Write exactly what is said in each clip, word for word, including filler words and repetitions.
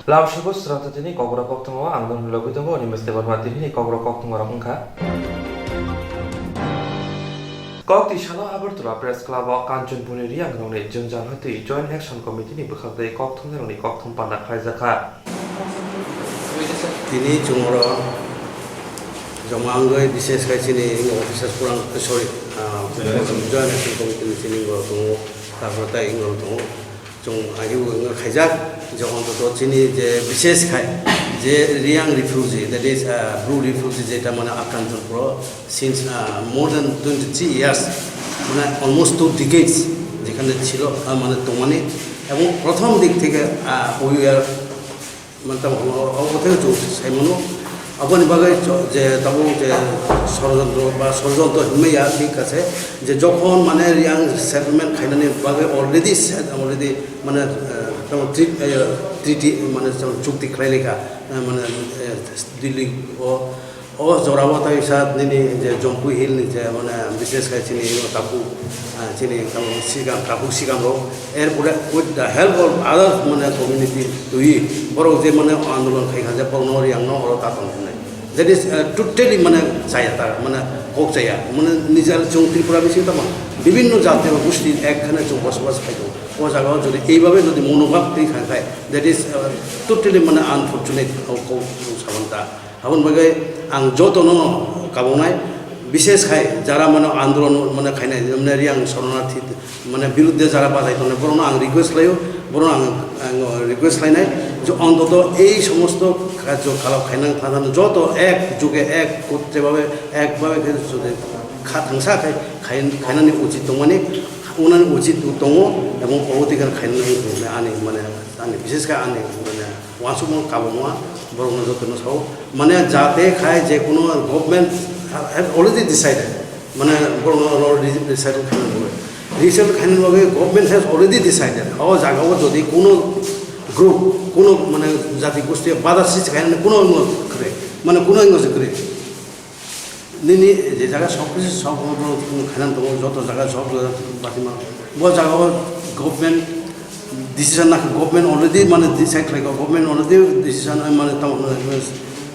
Lamsogo srangtwtwini kokrok koktwmao ang nokni logi tongo, Animesh Debbarma. Tinini kokrok koktwmarok wngkha. Kok tisano Agartala Press Club-o Kanchanpurni Riyangrokni jwngjal hatwi Joint Action Committee-ni bwkhak tei kok thumnairokni kokthum panda khlaijakha. Tini chwng oro joma wngwi, bises khai chini officers kurang, sorry, ah, Joint Action Committee-ni chini wngwi tongo, tarpore tai wngwi tongo. Chwng agi bo wngwi khaijak je, ontoto chini je bises khai je Riyang refugee, that is, uh, Bru refugee, jeta mane Kanchanpur-o since, uh, more than twenty-three years, mane almost two decades jekhane chilo, uh, mane tongmani, ebong prothom dik theke, uh, we are, mane tamo, obo theke chwng sai mano. Aboni bagwi cho-, je tabuk je sorojontro ba sorojontro hinmaya bini kache je jokhon mane Riyang settlement khainani bagwi already set, already mane, eh, tamo tre-, eh, treaty mane tamo chukti khlai lekha, eh, mane, eh, Delhi o, o jora o tai sa nini je Jampui Hill ni je mane bises khai chini tabu Ah, chini tamo sikam, tabuk sikam rok, er pore with the help of other mane community twi borok je mane andolon khai kha je borok no Riyang no oro ta tong hwnwi. That is, uh, totally mane chaya ta, mane kok chaya, mane nijal chwng Tripura bising tamo bibinno jati o gusti ek khane chwng bosobas khai tongo. O jaga o jodi ei babe jodi monobhab twi kha khai, that is, uh, totally mane unfortunate o kok sabon ta. Aboni bagwi ang jotono kabongnai, bises khai jara mane andolon mane khainai, mane Riyang soronarthi mane birudde jara bachai tongnai, borokno ang request khlaio, borokno ang, ang request khlainai je ontoto ei somosto karjo kalap khainang thangthano joto ek juge ek kotre babe ek babe khe jodi kha thangsa khai, khai, khainani uchit tongmani, unani uchit tongo, ebong obo twi khainani ani mane, ani bises khai ani mane Uansukmung kabangma borokno jotono sao, mane jate khai je kuno government have already decided, mane borokno already decided khaina bagwi. Resettle khaina bagwi government has already decided. O jaga o jodi kuno group, kuno mane jati gosti bada srishti khaina kuno wngma kwrwi, mane kuno wngma se kwrwi. Nini je jaga sob kisi sob khainan tongo, joto jaga sob jaga batima. Bo jaga o government decision na, government already mane decide khlai kha, government already decision mane tamo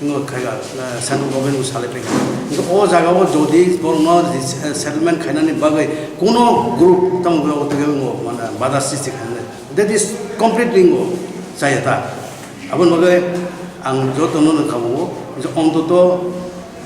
no khaga, central government bo salai phaikha. Hingke o jaga o jodi borokno settlement khainani bagwi kuno group tamo bo mane bada srishti khainani, that is completely ngo chaya ta. Aboni bagwi ang jotono no kabungo je ontoto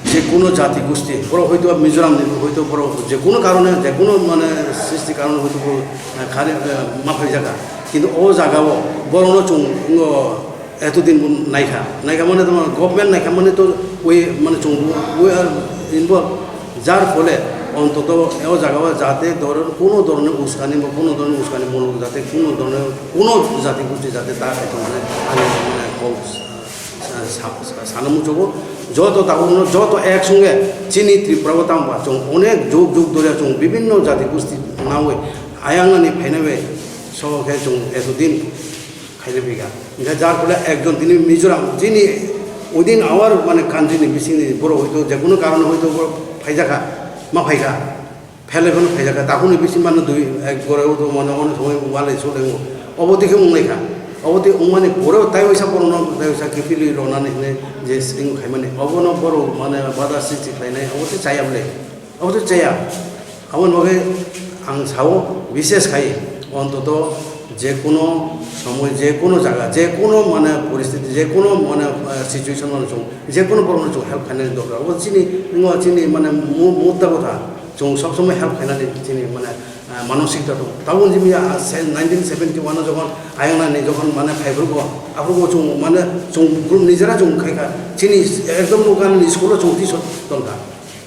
je kuno jati gosti, borok hoito Mizoram ni, hoito borok je kuno karone, je kuno mane srishti karone hoito bo, eh, khari, eh, ma phai jaga. Kintu o jaga o borokno chwng ngo eto din bo naikha, naikha mane to government naikha mane to we mane chwng we are involved. Jar phole ontoto o jaga o jate dhoron, kuno dhoronni uskani ba kuno dhoronni uskani molo jate kuno dhoronni kuno jati gosti jate ta khaito mane ani mane kok sa-, sa-, sa-, sana muchugo. Joto tabukno joto ek sunge chini Tripura o tamo ba chwng onek jug jug doriya chwng bibinno jati gosti nawi ayang nani phainai bai so khe chwng eto din khaina phaikha. Hingkhe jar phole ekjon tini Mizoram, chini within our mane country ni bisingni borok hoito je kuno karon hoito borok phaijakha, ma phaikha, phelai phano phaijakha, takhuni bising mano dui ek gore o mane ono thongwi walai sole o. Obo tei khe wnglaikha. Obo tei wngmani pore tai waisa borokno tai waisa kiphilwi rwnani hinwi je swrwng khaimani. Obono borok mane bada srishti khlainai, obo tei chaya bwle. Obo to chaya. Aboni bagwi ang sao, bishes khai ontoto je kuno somoi, je kuno jaga, je kuno mane poristiti, je kuno mane, eh, situation mane chwng je kuno borokno chwng help khainani dorkar. Obo chini, obo chini mane mu-, mudda kotha. Chwng sob somoi help khainani chini mane, eh, manosikta tongo. Tabuk jimia, ah, se-, nineteen seventy one o jokhon ayang nani jokhon mane phaibrukgo, aphurukgo chwng mane chwng group nijera chwng khaikha. Chini ekdom nokani school o chwng tisok tongkha.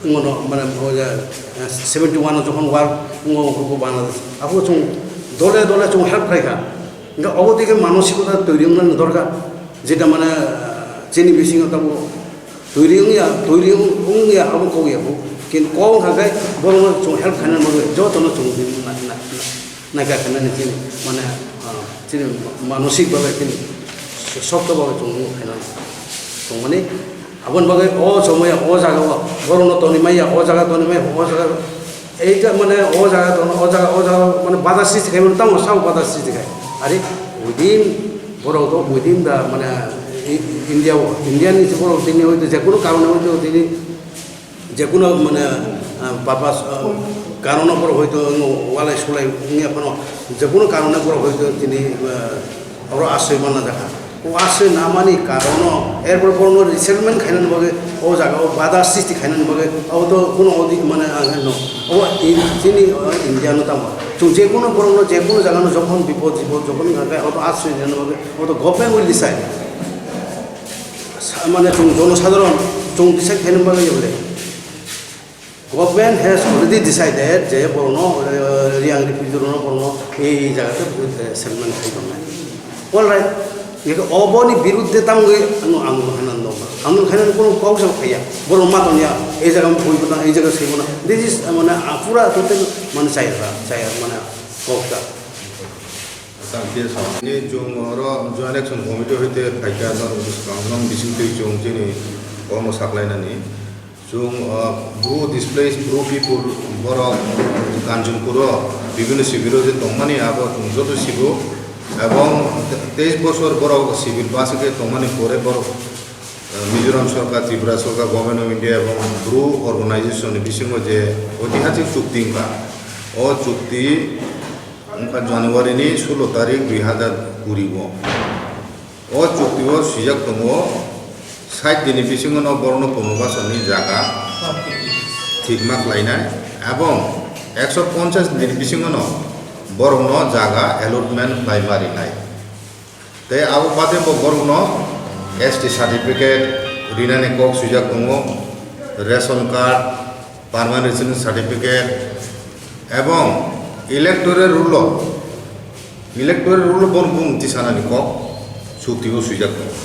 Wngmano, mane, o je, eh, seventy one o jokhon war wngo, wngo Bangladesh, aphuru chwng dole dole chwng help khlai kha. Hingkhe obo tei khe manosikota twi wngnani dorkar, jeta mane, eh, chini bisingo tabuk twi wngya, twi wng-, wngya abo kok ya bo. Kintu kok wngkha khe borokno chwng help khainani bagwi jotono chwng na, na, na, naikha khainani chini, mane, ah, chini manosik babe chini sokto babe chwng wng khainani tongmani. Aboni bagwi o somoi o jaga o borokno tonwi maya, o jaga tonwi maya, o jaga, eita mane o jaga tono, o jaga, o jaga mane bada srishti khai mano, tamo sabo bada srishti khai. Are within Borok to within the, mane, I-, India o, India ni borok tini hoito je kono karone hoito tini je kono, mane, ah, purpose, ah, karono borok hoito walai sulai wngya phano je kono karone borok hoito tini, ah, oro asroi manna jaga. O asroi namani karono, erpor borokno resettlement khainani bagwi o jaga o bada sristi khainani bagwi abo to kono odi, mane, ang heno. Obo in-, chini, ah, India no tamo. Chwng je kono borokno je kono jaga no jokhon bipod jipod jokhon wngkha khe abo to asroi rinani bagwi abo to government will decide. Sa-, mane chwng jono sadharon chwng decide khaina bagwi ya bole. Government has already decided je borokno, eh, Reang refugee rokno borokno ei jaga te, eh, settlement khai tongnai. All right. Eke oboni birudde tangwi ano ang khaina no. Ang khaina kono kok sa khaya. Borok ma tongya. Ei jaga bui bana, ei jaga sei bana. This is, eh, mane, ah, pura total mane chaya, chaya mane kok ta. Tangkhe sa. Ni chwng oro Joint Action Committee hoite phaikha norok bwskango bising twi chwng chini omo saklainani. Chwng, ah, Bru displaced Bru people borok Kanchanpuro bibhinno shibiro je tongmani abo chwng joto sibo. Ebong teis bosor borok shibir bwswk khe tongmani pore borok, ah, Mizoram sorkar, Tripura sorkar, Government of India ebong Bru organization ni bisingo je oitihasik chukti wngkha. O chukti wngkha January ni sulo tarik dui hazar kuri o. O chukti o swijak tongo, sait din ni bisingo no borok no punurbasan ni jaga thikma khlainai, ebong ekso ponchas din ni bisingo no borok no jaga allotment khlaima rinai. Tei abo bade bo borok no S T certificate rinani kok swijak tongo, ration card, permanent resident certificate, ebong electoral roll o, electoral roll o borok bung tisanani kok chukti o swijak tongo.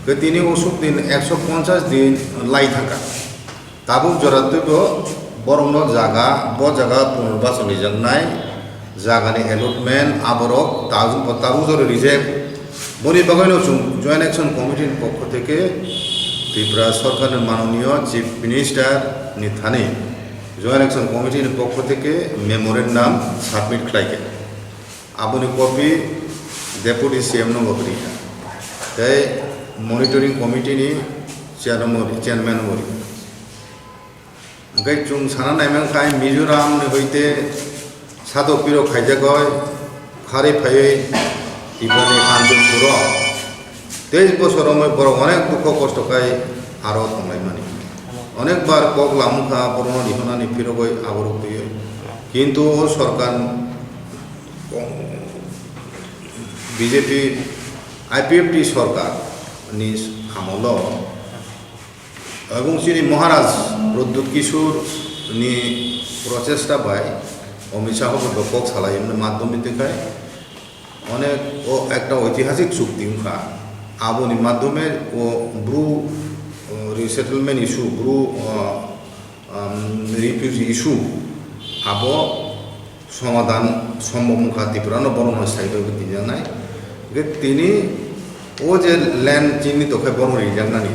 Khe tini usuk din ekso ponchas din lai thangkha. Tabuk jora twibo borokno jaga, bo jaga punurbasan rijaknai, jagani allotment aborok tabuk, tabuk jora rijak. Boni bagwino chwng Joint Action Committee ni pokho theke Tripura Sorkar ni manoniyo Chief Minister ni thani Joint Action Committee ni pokho theke memorandum submit khlaikha. Aboni copy Deputy C M no bo rikha, tei Monitoring Committee ni chairman, chairman no bo rikha. Hwnkhe chwng sana naimankha Mizoram ni hoite satok piro khaijagoi kharwi phaiwi Tripura ni Kanchanpuro. Teis bosor romwi borok onek dukho kosto khai aro tonglaimani. Onek bar kok lamukha borokno rihornani phirogwi aborok twiwi. Kintu o sorkar, B J P, I P F T sorkar ni amolo ebong chini Maharaj Pradyut Kishore ni prochesta bai Amit Shah bo kok salai madhyom twi khai. Onek o ekta oitihasik chukti wngkha. Aboni madhyome o Bru, o, resettlement issue, Bru, o, um, refugee issue abo somadhan sombhob wngkha, Tripura no borokno sai bai tinjaknai. Hwnkhe tini o je land chini tokhe borok rijaknani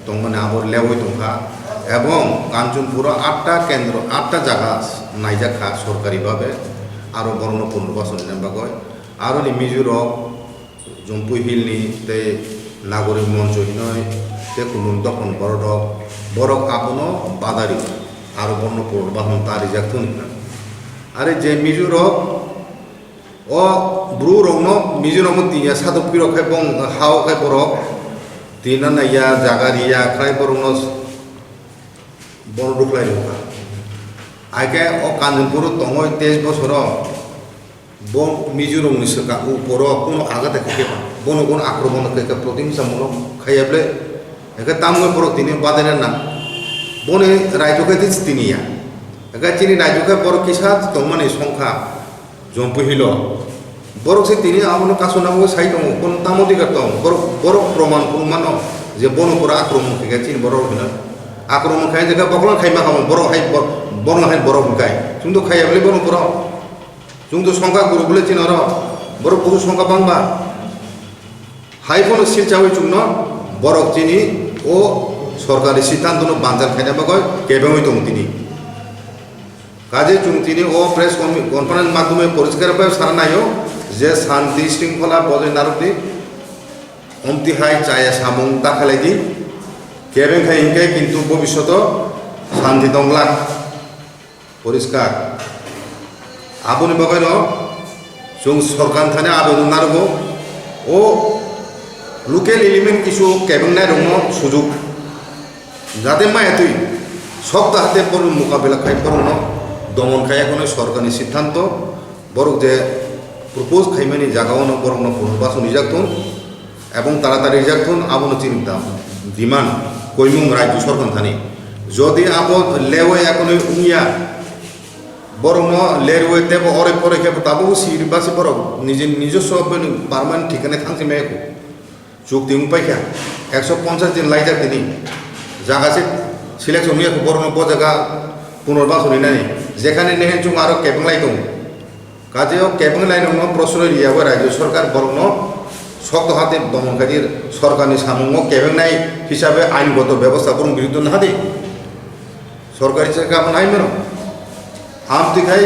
tongmani abo leui tongkha. Ebong Kanchanpuro atta kendro, atta jaga naijakha sorkari bhabe, aro borokno punurbasan rina bagwi. Aroni Mizo rok Jampui Hill ni tei Nagorik Moncho hinoi tei Kumung Dophani borok rok, borok abono badari aro borokno punurbasan ta rijak thung hwnwi. Are je Mizo rok o Bru rokno Mizo rokno tiya satok piro khai bong ha o khai borok tina naiya jaga riya khai borokno bono rwkhlai rwkha. Haikhe o Kanchanpuro tongoi teis bosoro bo Mizorokni swkang uporo kuno agat khe khe bono kuno akromon khe khe protimsa mano khaiya ble. Haikhe tamni borok tini badena nang. Boni raijwkhe tei tiniya. Haikhe chini raijwkhe borok kisa tongmani songkha. Jompu hilo. Borok se tini abono kasu nangwi sai tongo, kono tamo dika tong, borok, borok proman phuru mano je bono pura akromon khaikha chini borok hino. Akromon khai jekha bokol khai ma kamo borok hai bor-, borok hai borok hwnkai. Chwngno khaiya bwle bono borok. Chwngno songkha guru bwle chini oro. Borok busu songkha bangba. Hai phano silchawi chwngno borok chini o sorkari siddhantono banjal khaina bagwi kebengwi tongo tini. Kaje chwng tini o press con-, conference madhyome poriskar bai sana naio je shanti shringkhola bojoi narwkdi Omtwi hai chaya samung ta khlai di, kebeng khai hinkhe kintu bobishoto shanti tong glak. Poriskar. Aboni bagwino chwng sorkar thani aboni narwgo o local element kisu kebengnai rokno sujuk jate maya twi sokta hate borokni mukabela khai borokno domon khai, ekono sorkarni siddhanto borok je propose khaimani jagao no borokno punurbason rijak thun. Ebong taratari rijak thun, abono chini dam, demand, koimung rajyo sorkar thani. Jodi abo lewe akonoi wngya, borokno lerwe tebo oroi poroi khe tabuk siri basi borok niji nijoswo bini permanent thikana thangsi maya kho. Chukti wng paikha, ekso ponchas din laijak tini. Jaga se selection wngya kho, borokno bo jaga punorbason rinani. Jekhane nehen chwng aro kebeng lai tongo. Kaje o kebeng lainokno prosroi riya bai rajyo sorkar borokno sokto hate domon khai di, sorkarni samungo kebengnai hisabe aingoto bebosta borokni biruddhe nahadi. Sorkari se kapan hai mano. Amtwi khai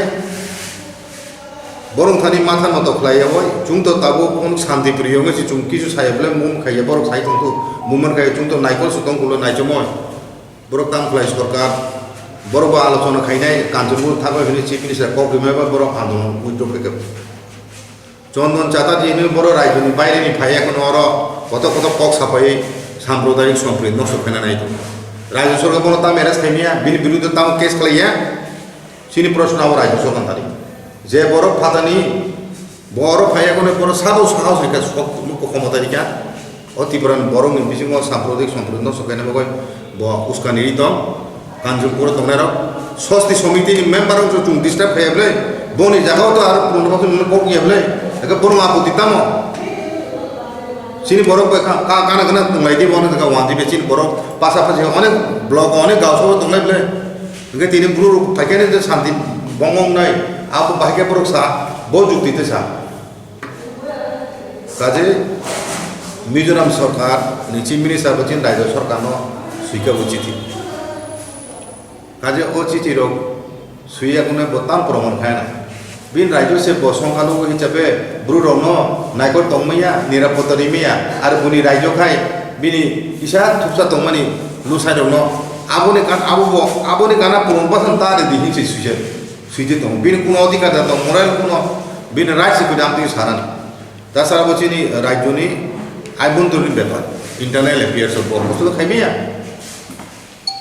borok thani matha moto khlai ya bai, chwng to tabuk phone shanti priyo wngwi se chwng kisu saya bwle mum khai ya, borok sai thung tu mum man khai chwng to naikol se tong kulo naichomoi. Borok tamo khlai sorkar, borok bo alochona khainai, Kanchanpur thabai hwnwi chief minister kok rimai ba borok andolon withdraw khe khe. Chondon Chatterjee hwnwi borok raijoni baireni phai, ekhono oro kotor kotor kok saphaiwi sampradayik somprit nosto khaina nai tongo. Rajyo sorkar bono tamo arrest khaimaya, bini biruddhe tamo case khlaiya? Chini proshno abo rajyo sorkar thani. Je borok phatani Borok phaiya kono, borok sabo sahos rikha, sok mukho khomota rikha. O Tripura ni borok ni bisingo sampradayik sompradayik no sokaina bagwi bo uskani ri tong. Kanchanpur o tongnai rok sosti somiti ni member rok chwng disturb khaiya bwle. Boni jaga o to aro punorbhason no kok ya bwle. Eke borok aputi tamo. Chini borok bai ka, ka, kana kana tonglai di bono jaga wanti be chini borok pasapasi onek block onek gaon sabo tonglai bwle. Hingke tini bru rok phaikhe ni je santi bongong nai abo bahai khe borok sa bo jukti te sa. Kaje Mizoram sorkar ni chief minister bo chini rajyo sorkar no swika bo chithi. Kaje o chithi rok swiya kune bo tam proman khaina. Bini rajyo se bo songkha nugo hisabe bru rok no naikol tongmaya, nirapotta rimaya, aro bini rajyo khai bini kisa thupsa tongmani lusai rok no aboni kan abo bo aboni kana purun basan ta de dihin se swijak. Swidi tong. Bini kuno odhikar da tong, moral kuno bini right se kudam twi sarani. Tasara bo chini rajyoni aibontorni bepar, internal affairs of bo hosto khaimaya.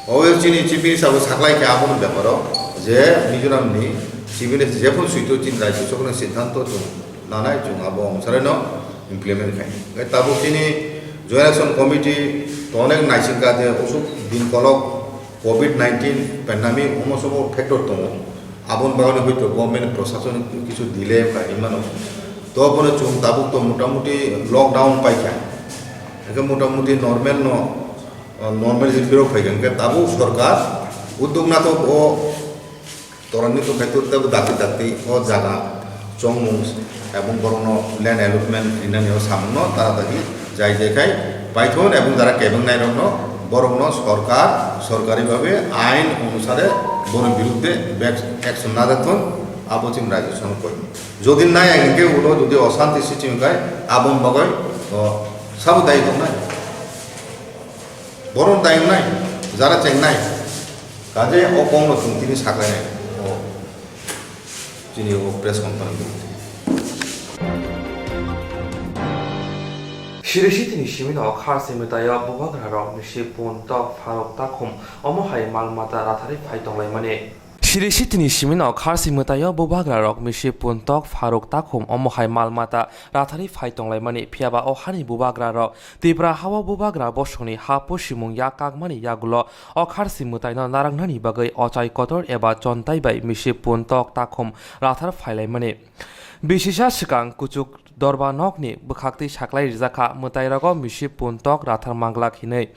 Owe chini chief minister bo saklai khe aboni beparo je Mizoram ni chief minister jephun suito chini rajyo sokno siddhanto chung nanai chung abo ongsarai no implement khai. Tabuk chini joint action committee to onek naisingka je usuk din kolok covid nineteen pandemic omo sobo factor tongo. Aboni bagwi hoito government prosason kisu delay wngkha hinmano. To bono chwng tabuk to motamuti lockdown paikha. Hingke motamuti normal no, normal je phirok phaikha. Hingke tabuk sorkar uddog nathok o torani to khai to tebo dakti dakti o jaga chongmung ebong borokno land allotment rinani o samungno taratari jai jai khai paithon ebong jara kebengnairokno borokno sorkar sorkari babe ain onusare boni biruddhe bek action najakthon abo chini rajyo songno koi. Jodi naya hinkhe ulo jodi osanti sichim khai aboni bagwi o sabo dayi tongnai. Boron dayi wngnai, jara chengnai. Kaje o kokno chwng tini saklainai. O chini o press conference. Sirisi tini simino kharsi mwtaio bubagra rok misi pun tok pharok takhum omo hai mal mata ratharwi phai tonglaimani. Sirisi tini simino kharsi mwtaio bubagra rok misi pun tok pharok takhum omo hai mal mata ratharwi phai tonglaimani, phiyaba o hani bubagra rok Tipra hao bubagra bosongni ha pusimung yak kakmani yagulo o kharsi mwtaino narwknani bagwi ochai kotor eba chontai bai misi pun tok takhum rathar phailaimani. Bisisa swkang kuchuk dorba nokni bwkhaktwi saklai rijakha, mwtairogo misi pun tok rathar manglak hinwi.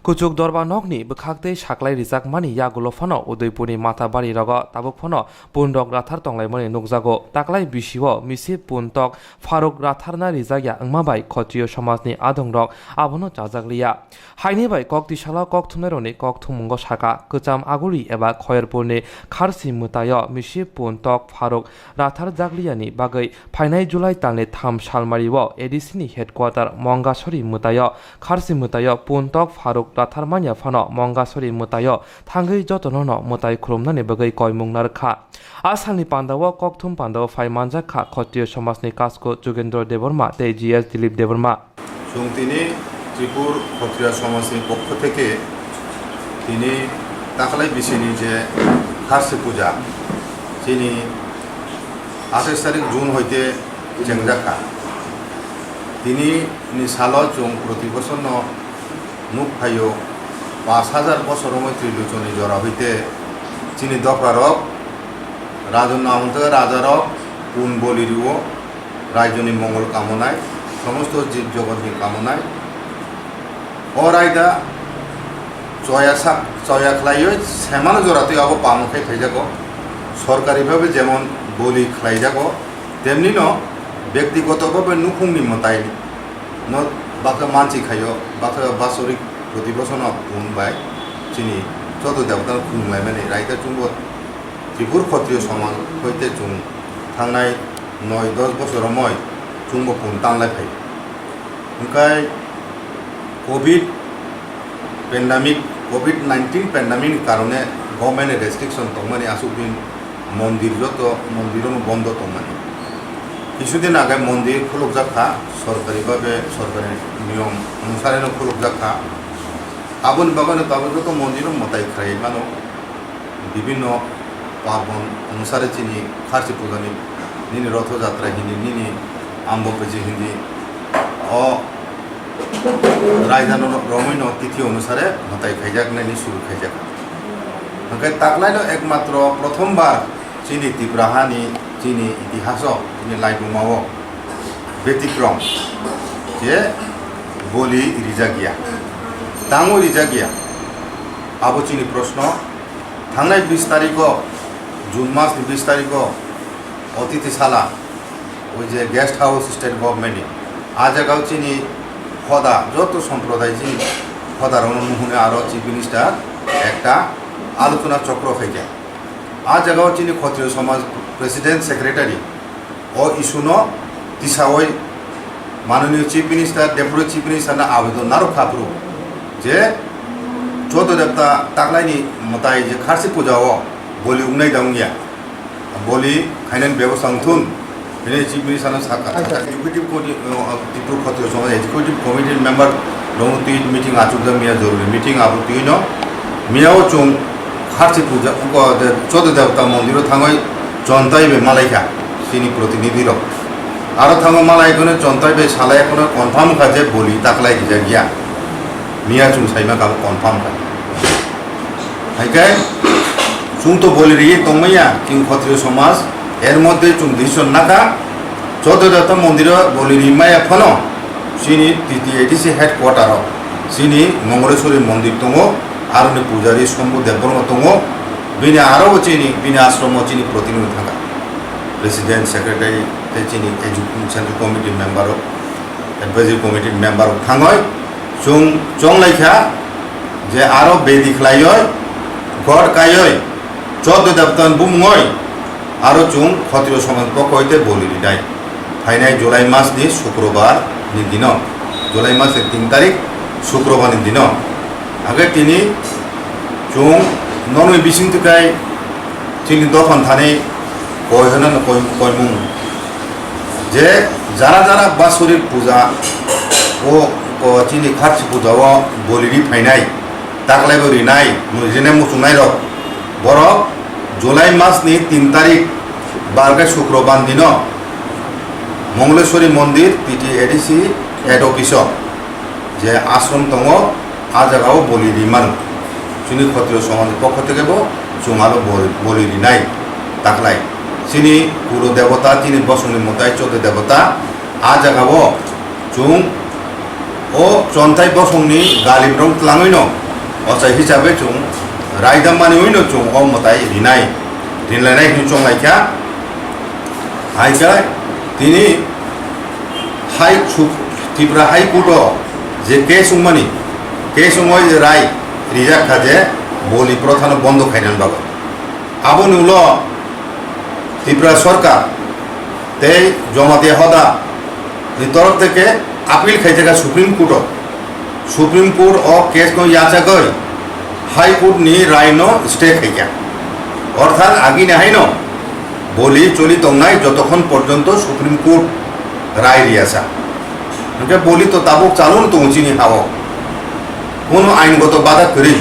Kuchuk dorba nokni bwkhaktwi saklai rijakmani yagulo phano Udaipurni Mathabari rogo tabuk phano pun rok rathar tonglaimani nukjago. Taklai bisio misi pun tok pharuk ratharna rijakya wngma bai khotiyo somajni adongrok abono chajak liya. Haini bai kok tisalo kok thumnairokni kok thummungo saka, kwcham aguli eba khoyerpurni kharsi mwtaio misi pun tok pharuk ratharjakliyani bagwi phainai July talni Salmari o A D C ni headquarter Mongasori mwtaio, Kharsi mwtaio Puntok Faruk Ratharmanya phano Mongasori mwtaio thangwi jotono no mwtai khulumnani bagwi koimung narwkha. A salni pandao kokthum pandao phai manjak kha Khotriyo Somajni Kasko Jugendro Debbarma tei G S Dilip Debbarma. Chwng tini Tripur Khotriya Somajni pokho theke tini taklai bisini je Kharsi Puja, chini atais tarik June hoite chengjakha. Tini ni salo chwng proti bochorno nuk phaio, pash hajar bochor wngwi trilochoni jora hoite chini dokrarok, rajo namung tei rajarok pun boli rio, raijoni mongol kamonai, somosto jib jogotni kamonai. O raida choya sak, choya khlaiwi semano joratwi abo pamung khai phaijago. Sorkari bhabe jemon boli khlaijago, temnino bektigoto bhabe nukhungni mwtai no bakha manchi khaio, bakha basorik proti bochorno pun bai chini joto debotano khulumlaimani raida chwngbo Tripur Khotriyo Somaj hoite chwng thangnai noi dos bochor romoi chwngbo pun tanlai phai. Hwnkhe covid pandemic, covid nineteen pandemic ni karone government ni restriction tongmani aswk din mondir joto mondirono bondo tongmani. Kisudin age mondir khulukjak kha, sorkari bhabe, sorkari niyom onusareno khulukjak kha. Aboni bagwino tabuk joto mondiro mwtai khlaiwi mano. Bibinno parbon onusare chini Kharsi Pujani, nini Rotho Jatra hindi, nini Ambo Puja hindi, o raidano romwino tithi onusare mwtai khaijaknani suru khaijak. Hwnkhe taklaino ekmatro prothombar chini Tripura hani, chini itihaso, chini laibumao betikrom je boli rijak ya, tangwi rijak ya. Abo chini proshno. Thangnai bis tarikho, June mas ni bis tarikho, Otiti Sala, oi je guest house state government ni, a jagao chini hoda, joto somproday chini hoda rokno muhune aro Chief Minister ekta alochona chokro khaikha. A jagao chini Khotriyo Somaj President Secretary, o issue no tisawi Mananiyo Chief Minister, Deputy Chief Minister no abedon narwk kha phuru je Chodo Debta taklaini mwtai je Kharsi Puja o boli wngnai da wngya, boli khainani bebosta wngthun, bini Chief Minister no sakha. Acha. Executive Committee, uh, Tripura Khotriyo Somaj Executive Committee member rokno twi meeting achukjak miya joruri meeting abo twi no miya o chwng Kharsi Puja, ungko de, Chodo Debta mondiro thangwi chontai bai malaikha chini protinidhi rok. Aro thango malai kono chontai bai salai kono confirm kha je boli taklai rijak ya. Miya chwng saima kha confirm kha. Hai khe chwng to boli riwi tongmaya chwng Khotriyo Somaj, er moddhe chwng decision nakha Chodo Debta mondiro boli rimaya phano chini T T A D C headquarter o chini Mongoleswari mondir tongo, aroni pujari Shambhu Debbarma tongo, bini aro bo chini, bini ashromo chini protinidhi thangkha, President, Secretary tei chini executive Central Committee member rok, Advisory Committee member rok thangoi chwng chonglaikha je aro bedi khlaioi, God kaioi, Chodo Debta ni bumungoi aro chwng Khotriyo Somaj pokho hoite boli rinai. Phainai July mas ni Sukrobar ni dino, July mas ni tin tarik Sukrobar ni dino. Hake tini chwng nokni bising twi kai chini dophani thani koi hwnano koi, koimung je jara jara Basorik puja o, o chini Kharsi puja o boli ri phainai, taklai bo rinai, rinai muchungnai rok borok July mas ni tin tarik, barkhe Sukrobar dino Mongleswari Mondir T T A D C head office o je ashram tongo, a jagao boli ri mano. Chini Khotriyo somaj ni pokho theke bo chwng aro boli, boli rinai taklai. Chini Kuro Debota, chini bosongni mwtai Chodo Debota, a jagao chwng o chontai bosongni galimrok twlangwino ochai hisabe chwng raidam maniwino chwng o mwtai rinai, rinlainai hwnwi chonglaikha. Hai khe tini High Su-, Tripura High Court o je case wngmani, case wngwi rai rijak kha je boli prothano bondo khainani bagwi. Aboni ulo Tripura Sorkar tei Jamatia Hoda ni torof theke appeal khaijak Supreme Court o. Supreme Court o case no yachagwi High Court ni rai no stay khaijak. Orthat agini haino boli choli tongnai jotokhon porjonto Supreme Court rai riyasa. Hwnkhe boli to tabuk chalun tongo chini ha-o. Kono aingoto bada kwrwi.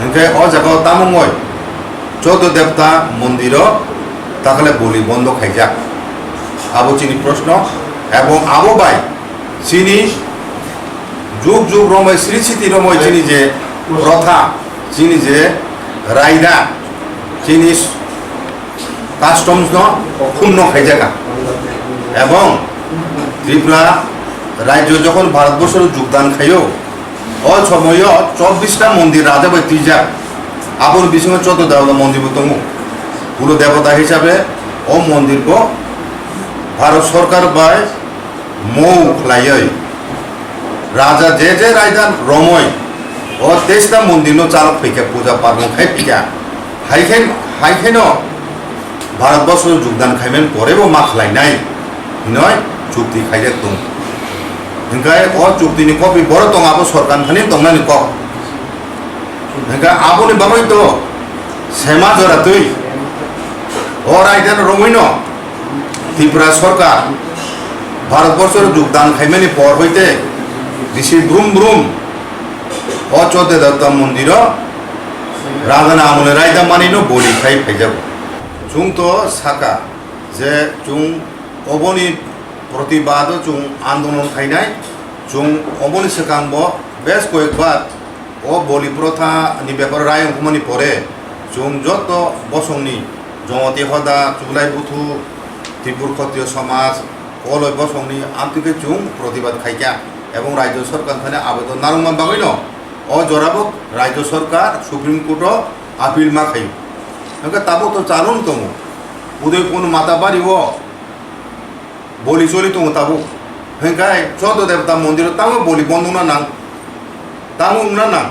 Hwnkhe o jaga o tamungoi Choddo Devta mondiro takhle boli bondo khaijak. Abo chini proshno. Ebong abo bai chini jug jug romoi, sri siti romoi chini je protha, chini je raida, chini customs no khunno khaijaka. Ebong Tripura rajyo jokhon Bharatborsho jogdan khaio, o somoyo chobbish ta mondir raja bai twijak. Aboni bisingo Choddo Devta mondir bo tongo. Kulo debota hisabe o mondir bo Bharat Sorkar bai mou khlaiwi raja je je raida romoi o teista mondir no chalok phaikha, puja parmon khai phaikha. Haikhe, haikhe no Bharatborsho jogdan khaiman pore bo ma khlainai hinoi chukti khaijak tong. Hwnkhe o chukti ni copy boro tong, abo sorkar thani tongnani kok. Hwnkhe aboni bagwi to sema jora twi o raida no romwi no Tripura sorkar Bharatborsho jogdan khaimani por hoite bisi brum brum o Choddo Devta mondiro rajani amole raida manino boli khai phaijago. Chwng to saka je chwng oboni protibado chwng andolon khainai, chwng oboni swkangbo bes koyekbar o boli protha ni beparo rai wngkukmani pore, chwng joto bosongni Jomati Hoda, Chuglai Buthu, Tripur Khotriyo Somaj, Koloi bosongni amtwi khe chwng protibad khaikha, ebong Rajyo Sorkar thani abedon narwkma bagwino o jorabo Rajyo Sorkar Supreme Court o appeal ma khaio. Hwnkhe tabuk to chalung tongo, Udaipur Matabari o boli choli tongo tabuk. Hwnkhe Choddo Devta mondiro tamo boli bondo wngna nang? Tamo wngna nang?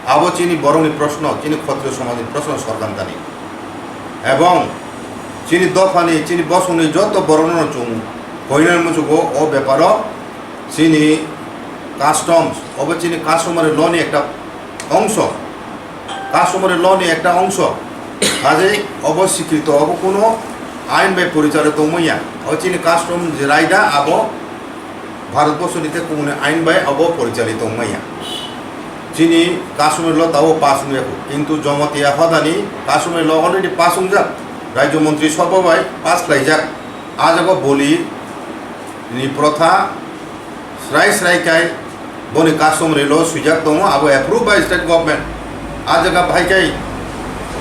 Abo chini borokni proshno, chini Khotriyo somajni proshno sorkar thani. Ebong chini dophani, chini bosongni joto borokno chwng koinani muchugo o beparo chini customs, obo chini customary law ni ekta ongso, customary law ni ekta ongso. Kaje obo sikrito, obo kuno ain bai porichalo tongmaya. O chini custom je raida abo Bharatborsho ni tei kubuni ain bai abo porichalo tongmaya. Chini customary law tabo pass wngya, kintu Jamatia Hoda ni customary law already pass wngjak, Rajya Montri Sabha bai pass khlaijak. A jaga boli ni protha srai srai khai boni customary law swijak tongo, abo approve by state government. A jaga bahai khai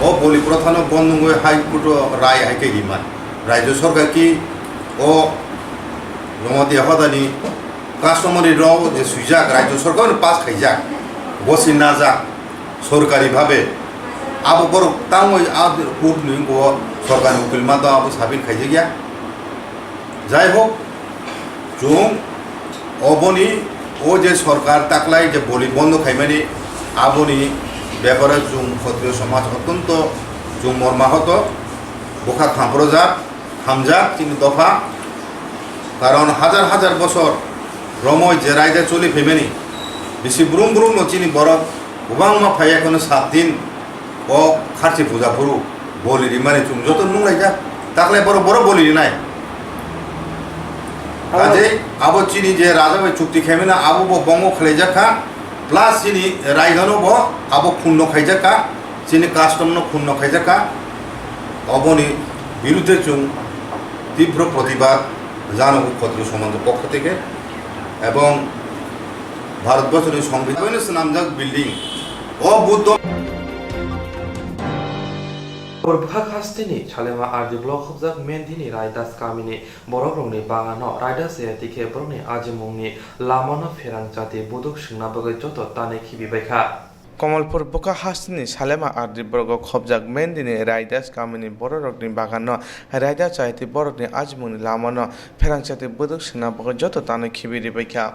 o boli protha no bondo wngwi High Court o rai hai khe riman. Rajya Sorkar ki o Jamatia Hoda ni customary law je swijak Rajya Sorkar ni pass khaijak, bo si najak sorkari bhabe. Abo borok tangwi a court ni bo sorkar ni ukil ma to abo sabin khaijakya. Jai hok, chwng oboni o je sorkar taklai je boli bondo khaimani, aboni bepare chwng Khotriyo somaj otonto chwng mormahoto, bwkha khamprojak, hamjak chini dopha. Karon hajar hajar bosor romoi je raida choli phaimani, bisi brum brum no chini borok kwbangma phaiya kheno sat din o kharchi puja phuru boli rimani chwng joto nunglaijak. Takle borok, borok boli rinai. Abo Kaje abo chini je raja bai chukti khaimani abo bo bongo khwlaijak kha, plus chini raigano bo abo khunno khaijak kha, chini custom no khunno khaijak kha. Oboni birudhe chwng tibro protibad janogo Khotriyo somajni pokho theke, ebong Bharatborsho ni Songbidan bai no swnamjak building. O Buddho Bwkha hasteni Salema R D block khobjak Mendini Raidas kamini borokrokni bagano Raidas A T khe borokni ajimungni lamano pherang chati buduk swngna bagwi joto tanwi khibibaikha. Kamalpur bwkha hasteni Salema R D blogo khobjak Mendini Raidas kamini bororokni bagano Raidas A T borokni ajimungni lamano pherang chati buduk swngna bagwi joto tanwi khibi ribaikha.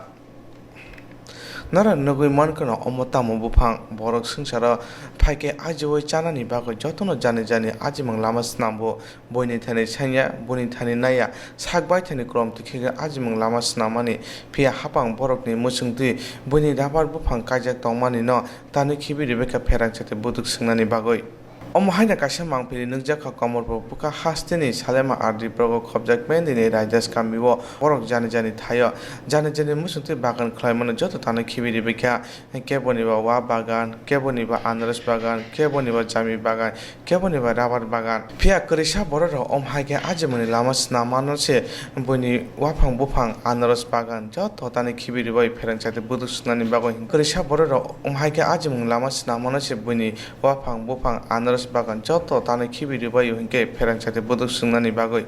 Nara nugwi mankha no omo tamo buphang, borok swngcharo phaikhe ajiui chanani bagwi jotono jani jani ajimwng lama snambo, buini thani sanya, buini thani naya, sak baithani krom twi khe ajimwng lama snamani, phiya hapang borokni muchungtwi buini rabar buphang kaijak tongmani no tanwi khibi rwbaikha pherang chati buduk swngnani bagwi. Omo haino kaisa mangpili nukjakha Komorpur bwkha hasteni Salema R D blogo khobjak Pendini Raidas kamio borok jani jani thaio jani jani muchungtwi bagan khlaimano joto tano khibi rwbaikha, keboniba wa bagan, keboniba anaros bagan, keboniba jami bagan, keboniba rabar bagan. Phiya kwrwisa bororok omo hai khe ajimwngni lama snamano se buini waphang buphang anaros bagan joto tano khibi rwbai pherang chati buduk swngnani bagwi. Kwrwisa bororok omo hai khe ajimwng lama snamano se buini waphang buphang anaros bagan joto tanwi khibi rwbaio hinkhe pherang chati buduk swngnani bagwi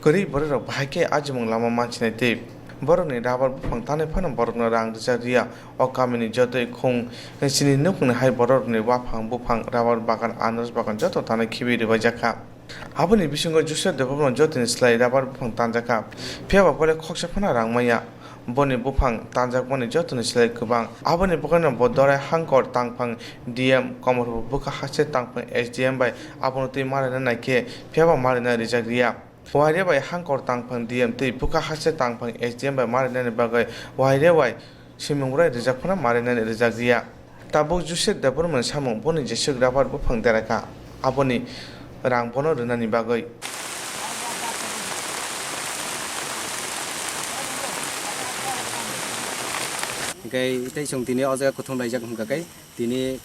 kwrwi bororok bahai khe ajimwng lama manchinai tei borokni rabar buphang tanwi phano borokno rang rijak riya. O kamini jotoi khung chini nukhungni hai bororokni waphang buphang rabar bagan anaros bagan joto tanwi khibi rwbaijak kha. Aboni bisingo Joseph Debbarma jotoni slai rabar buphang tanjakha, phiyaba bole khoksa phano rang manya. Boni buphang tanjakmani jotoni slai kwbang. Aboni bagwino bo Dorai Hangkor tangphang D M, Komorpur bwkha haste tangphang S D M bai abono twi malaina naikhe, phiyaba malaina rijak riya. Waire bai Hangkor tangphang D M tei bwkha haste tangphang S D M bai malainani bagwi waire bai simung rai rijak phano malainani rijak riya. Tabuk Joseph Debbarmani samung boni jeswk rabar buphang derakha, aboni rang bono rwnani bagwi. Hinkhe tei chwng tini o jaga kuthum laijak hwnkha khe tini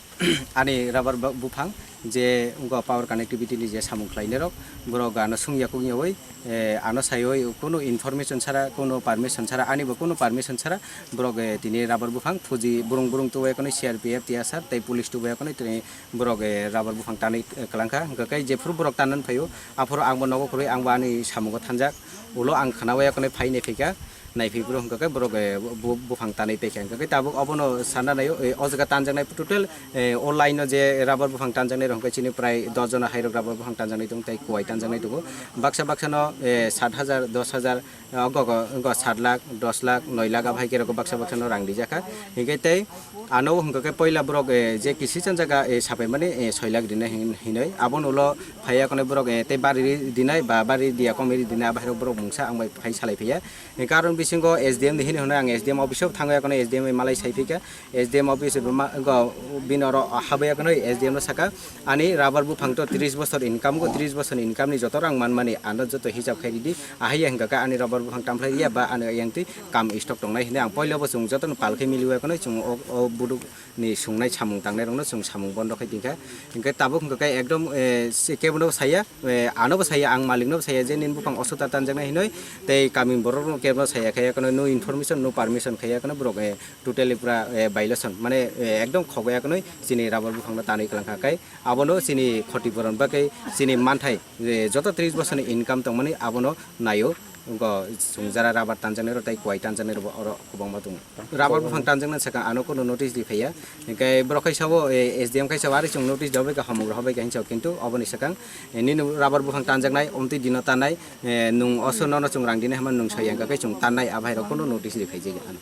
ani rabar ba-, buphang je wngkha power connectivity ni je samung khlainai rok, borok ano sungya kukya ui, eh, ano saiwi kunu information sara, kunu permission sara, ani bo kunu permission sara, borok, eh, tini rabar buphang thuji burung burung tubu ekhonwi C R P F, T S R tei police tubu ekhonwi tini borok, eh, rabar buphang tanwi, eh, kwlangkha. Hwnkhe khe jephuru borok tanwi phaio, aphuru ang bo nogo kwrwi, ang bo ani samungo thanjak, ulo ang khwnawi ekhonwi phainai phaikha. Naiphi phuru hwnkha khe borok, eh, bu-, buphang tanwi paikha. Hwnkha khe tabuk obono sana naio, eh, o jaga tanjaknai total, eh, o line o je rabar buphang tanjaknai rok hwnkha chini prai dos jona hai rok rabar buphang tanjaknai tongo tei kuai tanjaknai tongo. Baksa baksa no, eh, sat hajar, dos hajar, eh, ogo ogo, ogo sat lakh, dos lakh, noi lakh abo hai khe rok baksa baksa no rang rijak kha. Hinkhe tei ano hwnkha khe poila borok, eh, je kisi chan jaga, eh, sapai mani, eh, soi lakh rinai hin-, hinoi. Abono ulo phaiya khonai borok, eh, tei bari ri dinai ba bari diya komi ri dinai abo hai rok borok mungsa ang bai phai salai phiya. Ni karon bisingo S D M ni hini hwnwi ang S D M office o thango, ekhwno S D M bai malai sai phikha. S D M office bo ma-, go, bini oro habwi ekhwno S D M no sakha, "Ani rabar buphang to tris bosor income go, tris bosor ni income ni joto rang manmani ano joto hisab khai ridi, ahai ya hwnkha khe ani rabar buphang tamlai ya ba ano yang twi kam stock tongnai," hwnwi ang poila bo chwng jotono pal khe miliwi ekhwno chwng o, o buduk ni sungnai samung tangnai rokno chwng samung bondo khai tongkha. Hinkhe tabuk hwnkha khe ekdom, eh, se kebono saya, eh, anobo saya, ang maliknobo saya je nini buphang osotar tanjaknai hinwi, tei kamini borokno kebono saya khai, ekhwno no information, no permission khai, ekhwno borok, eh, totally pura, eh, violation, mane, eh, ekdom khogoi ekhwno chini rabar buphangno tanwi kwlangkha, khai abono chini khoti puron bagwi chini manthai, eh, joto tris bosorni income tongmani abono naio. Go chwng jara rabar tanjaknai rok tei kuai tanjaknai rok bo oro kwbangma tongo. Rabar buphang tanjaknai swkang ano kunu notice ri phaiya. Hinkhe borok khai sabo, eh, S D M khai sabo, "Ari chwng notice rwbai kha, hamung rwbai kha," hinwi sao, kintu oboni swkang, eh, nini rabar buphang tanjaknai, omtwi dino tanai, eh, nwng oso nono chwng rang dinai hwnma nwng soi ya, hwnkha khe chwng tannai, abo hai rok kunu notice ri phaijak ano.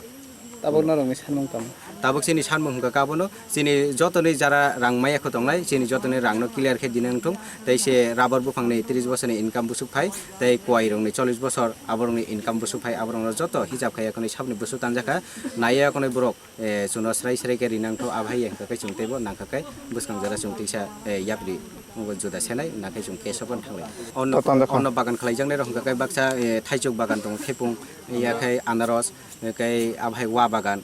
Tabuk norokni sanmung tamo? Tabuk chini sanmung hwnkha khe abono, chini jotoni jara rang maya kho tongnai, chini jotoni rangno clear khe dina wngthung, tei se rabar buphangni tris bosorni income bwswk phai, tei kuai rokni chollish bosor, aborokni income bwswk phai, aborokno joto hisab khai ekhwno sabni bwswk tanjakha, naiya ekhwno borok, eh, chwngno srai srai khe rinangtho, abo hai ya hwnkha khe chwng teibo nangkha khe bwskang jora chwng tisa, eh, yapri juda senai, nangkhe chwng case o phano thanglai. Ono, to tanjakha. Ono bagan khlaijaknai rok hwnkha khe baksa, eh, thaichuk bagan tongo, thepung, ya khe anaros, eh, khe abo hai wa bagan.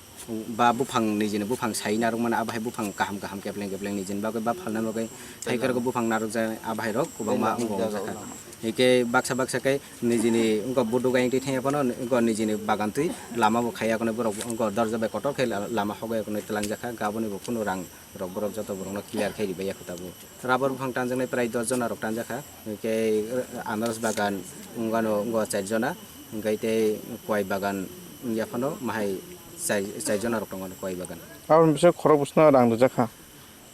Ba buphang nijini buphang sai narwkmani, abo hai buphang kaham kaham kepleng kepleng nijini bagwi ba phalna bagwi, hai khe rok buphang narwkjaknai, abo hai rok kwbangma wngo wngjakha. Hikhe baksa baksa khe nijini wngkha buduk ayang twi thangya phano wngkha nijini bagan twi lama bo khaiya kheno borok wngkha dorja bai kotor khe la-, lama hogwi kheno twlangjakha, hwnkhe aboni bo kheno rang rok borok joto borokno clear khe ribaiya kho tabuk. Rabar buphang tanjaknai prai dos jona rok tanjakha, hwnkhe anaros bagan wngano wngkha char jona, hwnkhe tei kuai bagan wngya phano mahai char, char jona rok tongo kuai bagan. Aboni bising khorok bwsano rang rijak kha.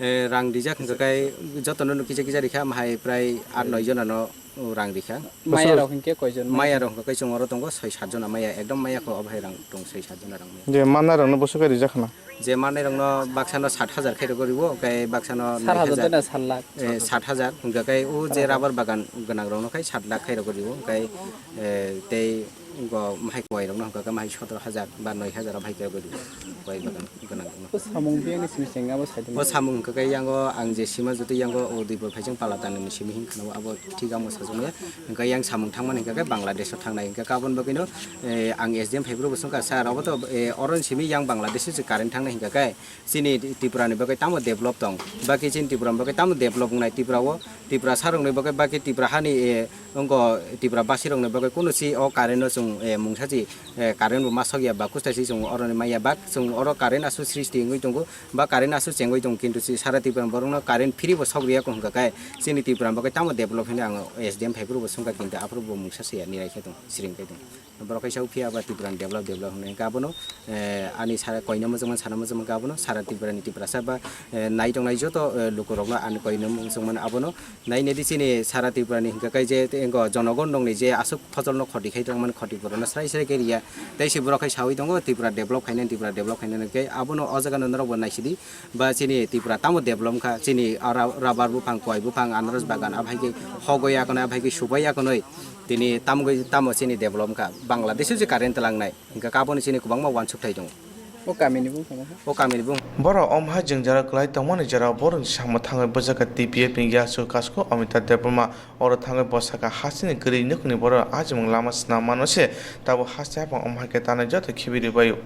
Eh, rang rijak hwnkha khe jotono no kisa kisa rikha, mahai prai aat noi jona no rang rikha. Maya rok hinkhe koijon? Maya rok hinkhe chwng oro tongo soi sat jona maya, ekdom maya kho obo hai rang tong soi sat jona rang maya. Je manna rokno bwswk kai rijak khna? Je manna rokno baksa no sat hajar khe rok riwo, kai baksa no sat hajar nai hajar. Sat lakh. Eh, sat hajar, hwnkha kai o je rubber bagan gwnang rokno khai sat lakh khai rok riwo, kai, eh, tei go mahai kwai rokno hwnkha kai mahai sotoro hajar ba noi hajar o bahai khe rok riwo, kwai bagan gwnang rokno. O samung biyangni simi chengya bo sai. O samung hwnkha khe yango ang je sima jotoi yango o Duibor phaising pala tanani simi hin khna abo thik amo sajak maya. Hwnkha yang samung thangmani hwnkha khe Bangladesh o thangnai hwnkha khe aboni bagwino, eh, ang S D M phaibrwkbo swngkha, "Sir, obo to, eh, oroni simi yang Bangladesh o se current thangnai hwnkha khe chini Tripura ni bagwi tamo develop tong? Baki chini Tripura ni bagwi tamo develop wngnai Tripura o? Tripura sarokni bagwi baki Tripura hani, eh, wngkha Tripura basirokni bagwi kunu si o current no chwng, eh, mungsa si, eh, current bo ma sokya ba kusta si chwng oroni maya bak chwng oro current aswk srishti wngwi tongo ba current aswk chengwi tongo, kintu si sara Tripura borokno current free bo sokriya kho hwnkha khe chini Tripura ni bagwi tamo develop hinwi ang S D M phaibrwkbo swngkha, kintu aphuru bo mungsa se ya nirai khe tong, siring khe tong." Borok kaisa phiya ba Tripura ni develop develop hinwi hwnkhe abono, eh, ani sara koina muchungmani sana muchungmani abono sara Tripura ni Tiprasa ba, eh, nai tongnai joto, eh, lukurokno ani koina muchungmani abono Nainedi chini sara Tripura ni hwnkha khe je tei wngkha jonogon rokni je aswk fosol no khoti khai tongmani khoti purano srai srai khe riya. Tei se borok khai sawi tongo Tripura develop khainani, Tripura develop khainani khe abono o jaga no norok bo naisidi ba chini Tripura tamo develop wngkha, chini ora rubber buphang, kwai buphang, anaros bagan, aphai khe hogoi akonoi, aphai khe subai akonoi tini tamgwi tamo chini develop wngkha. Bangladesh o je current twlangnai. Hingkha khe aboni chini kwbangma uansuk thai tongo. O kamini bung tongma khe? O kamini bung. Borok omo hai jwngjal kwlai tongmani jora borokni samung thangwi bwjakha T P F ni yasku kasku Amitabh Debbarma. Oro thangwi bo sakha, hasteni kwrwi nukhungni borok ajimung lama swnam mano se, tabuk haste haphang omo hai khe tanwi joto khibi rwbaio.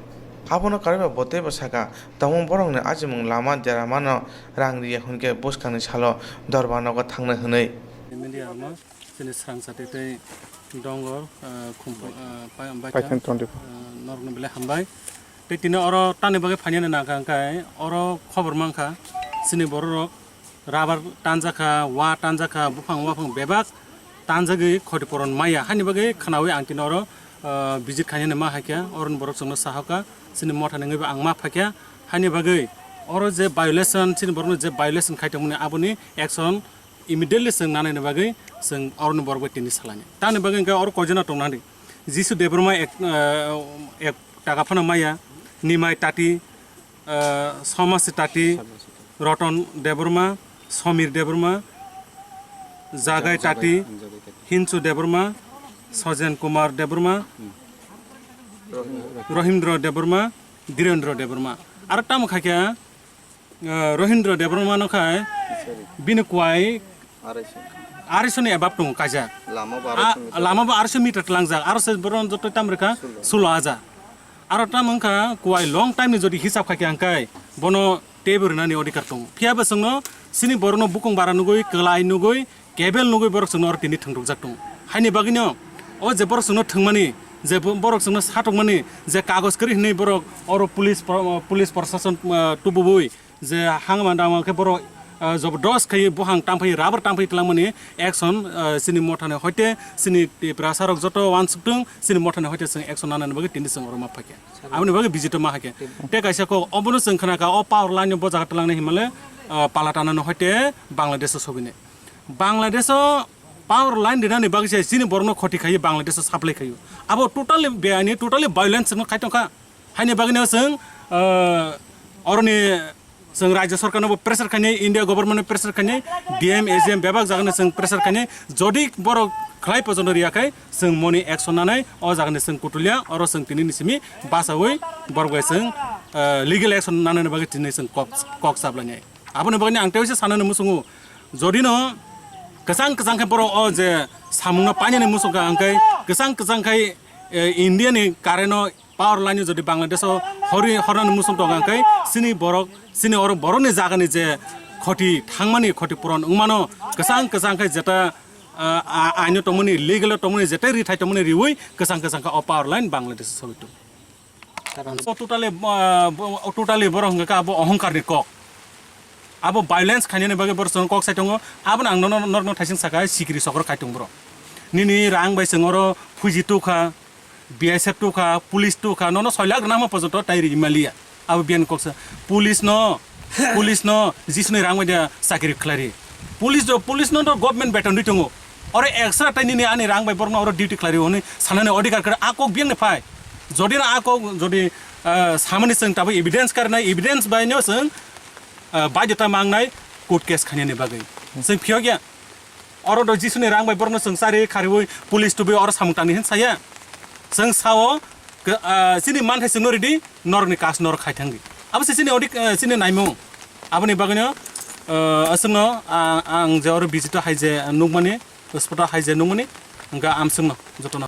Abono karwiba bo teibo sakha, tongmung borokni ajimung lama dera mano rang rwya hwnkhe bwskangni salo dorbar nogo thangnai hwnwi. Media rokno chini swrangsa tei tei Dongor, ah, Khumphang, ah, Pai-, Baithang, Baithang twenty-four. Ah, norokno belai hambai. Tei tini oro tamni bagwi phainani nangkha hwnkhe oro khobor mankha, chini bororok rubber tanjakha, wa tanjakha, buphang waphang bebak tanjagwi khoti poron maya. Haini bagwi khwnawi ang tini oro, ah, visit khainani ma haikha, oroni borok chwngno sahokha, chini mothani wngwi bo ang ma phaikha. Haini bagwi oro je violation, chini borokno je violation khai tongmani aboni action immediately chwng nanani bagwi chwng oroni borok bai tini salani. Tamni bagwi hwnkhe oro koijana tongna di. Jisu Debbarma ek, eh, ek taka phano maya, Nimai Tati, eh, Somasi Tati, Roton Debbarma, Somir Debbarma, Jagai Tati, Hinsu Debbarma, Sojen Kumar Debbarma, Rohindra Debbarma, Dhirendra Debbarma. Aro tamo khaikhe, eh, Rohindra Debbarma no khai bini kwai arai soni above tongo kaijak. Lama bo arai soni meter. Lama bo arai soni meter tlangjak. Aro se boron joto tam rwkha sulo hajar. Aro tam wngkha kwai long time ni jodi hisab khaikhe hwnkhe bono teibo rwnani odhikar tongo. Phiya bo chwngno chini borokno bukung bara nugwi, kwlai nugwi, kebel nugwi borok chwngno oro tini thwngtokjak tongo. Haini bagwino o je borok chwngno thwngmani, je bo-, borok chwngno satokmani, je kagoj kwrwi hwnwi borok oro police pro-, police prosason, ah, tububui je hangma dama khe borok, ah, jobodos khaiwi buphang tamphai rubber tamphai twlangmani action, ah, chini mothani hoite chini Tiprasa rok joto uansuk tung, chini mothani hoite chwng action nanani bagwi tini chwng oro ma phaikha. Aboni bagwi visit o ma haikhe. Tei kaisa kok obono chwng khna kha, o power line no bo jaga twlangnai hinmale, ah, pala tanano hoite Bangladesh o sogwini. Bangladesh o power line rinani bagwi se chini borokno khoti khaio, Bangladesh o supply khaio. Abo totally beaini, totally violence no khai tongkha. Haini bagwino chwng, ah, oroni Chwng Rajya Sarkar no bo pressure khainai, India government no pressure khainai, D M, A G M bebak jaga no chwng pressure khainai. Jodi borok khlai pojono riya khai, chwng moni action nanai, o jaga ni chwng kutulia, oro chwng tini ni simi basawi borok bai chwng, eh, legal action nanani bagwi tini chwng kok, kok sablainai. Aboni bagwi ang tei sanani muchungo, jodi no kwchang kwchang khe borok o je samung no painani muchung kha, hwnkhe kwchang kwchang khai, eh, India ni current no power line jodi Bangladesh o hori hornani muchung tongo hwnkhe chini borok, chini oro borokni jagani je khoti thangmani khoti puron wngmano kwchang kwchang khe jeta, ah, ah, aino tongmani, legal o tongmani, jetai rithai tongmani riwi kwchang kwchang khe o power line Bangladesh o sogwi tongo. O totally, ah, bo-, o totally borok hwnkha khe abo ohongkar ni kok. Abo violence khainani bagwi borok chwng kok sai tongo. Abono ang nono, norokno thaising sakha, sikiri sokro khai tong borok. Nini rang bai chwng oro phuji tukha, B S F tukha, police tukha, nono soi lakh rwna hwnma pojonto tai ri maliya. Abo biyang kok sa. Police no, police no, jisni rang bai da chakiri khlai ri. Police do, police no do government beton ri tongo. Oro extra tai nini ani rang bai borokno oro duty khlai rio hwnwi sanani odhikar kwrwi, a kok biyang ni phai. Jodi no a kok jodi, ah, samani chwng tabuk evidence karnai, evidence bai no chwng, ah, baidhota mangnai court case khainani bagwi. Chwng phiyok ya. Oro do Jisuni rang bai borokno chwng chari khariui police tubui oro samung tangni hin saya. Chwng sao, ke-, ah, chini manthai chwngno ridi, norokni kas norok khai thangdi. Abo se chini odik, ah, chini naimung. Aboni bagwino, ah, aswkno, ah, ang je oro visit o hai je nukmani, spot o hai je nukmani, hwnkha amswkno jotono.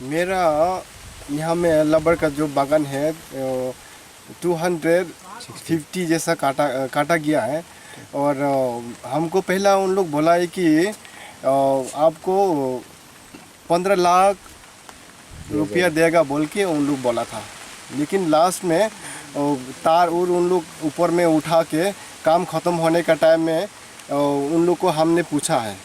मेरा यहाँ में रबर का जो बागान है, अ, two hundred fifty जैसा काटा, अ, काटा गया है। और, अ, हमको पहला उन लोग बोला है कि, अ, आपको पन्द्रह लाख रुपया देगा बोल के उन लोग बोला था। लेकिन लास्ट में, अ, तार उर उन लोग ऊपर में उठा के काम ख़त्म होने का टाइम में, अ, उन लोग को हमने पूछा है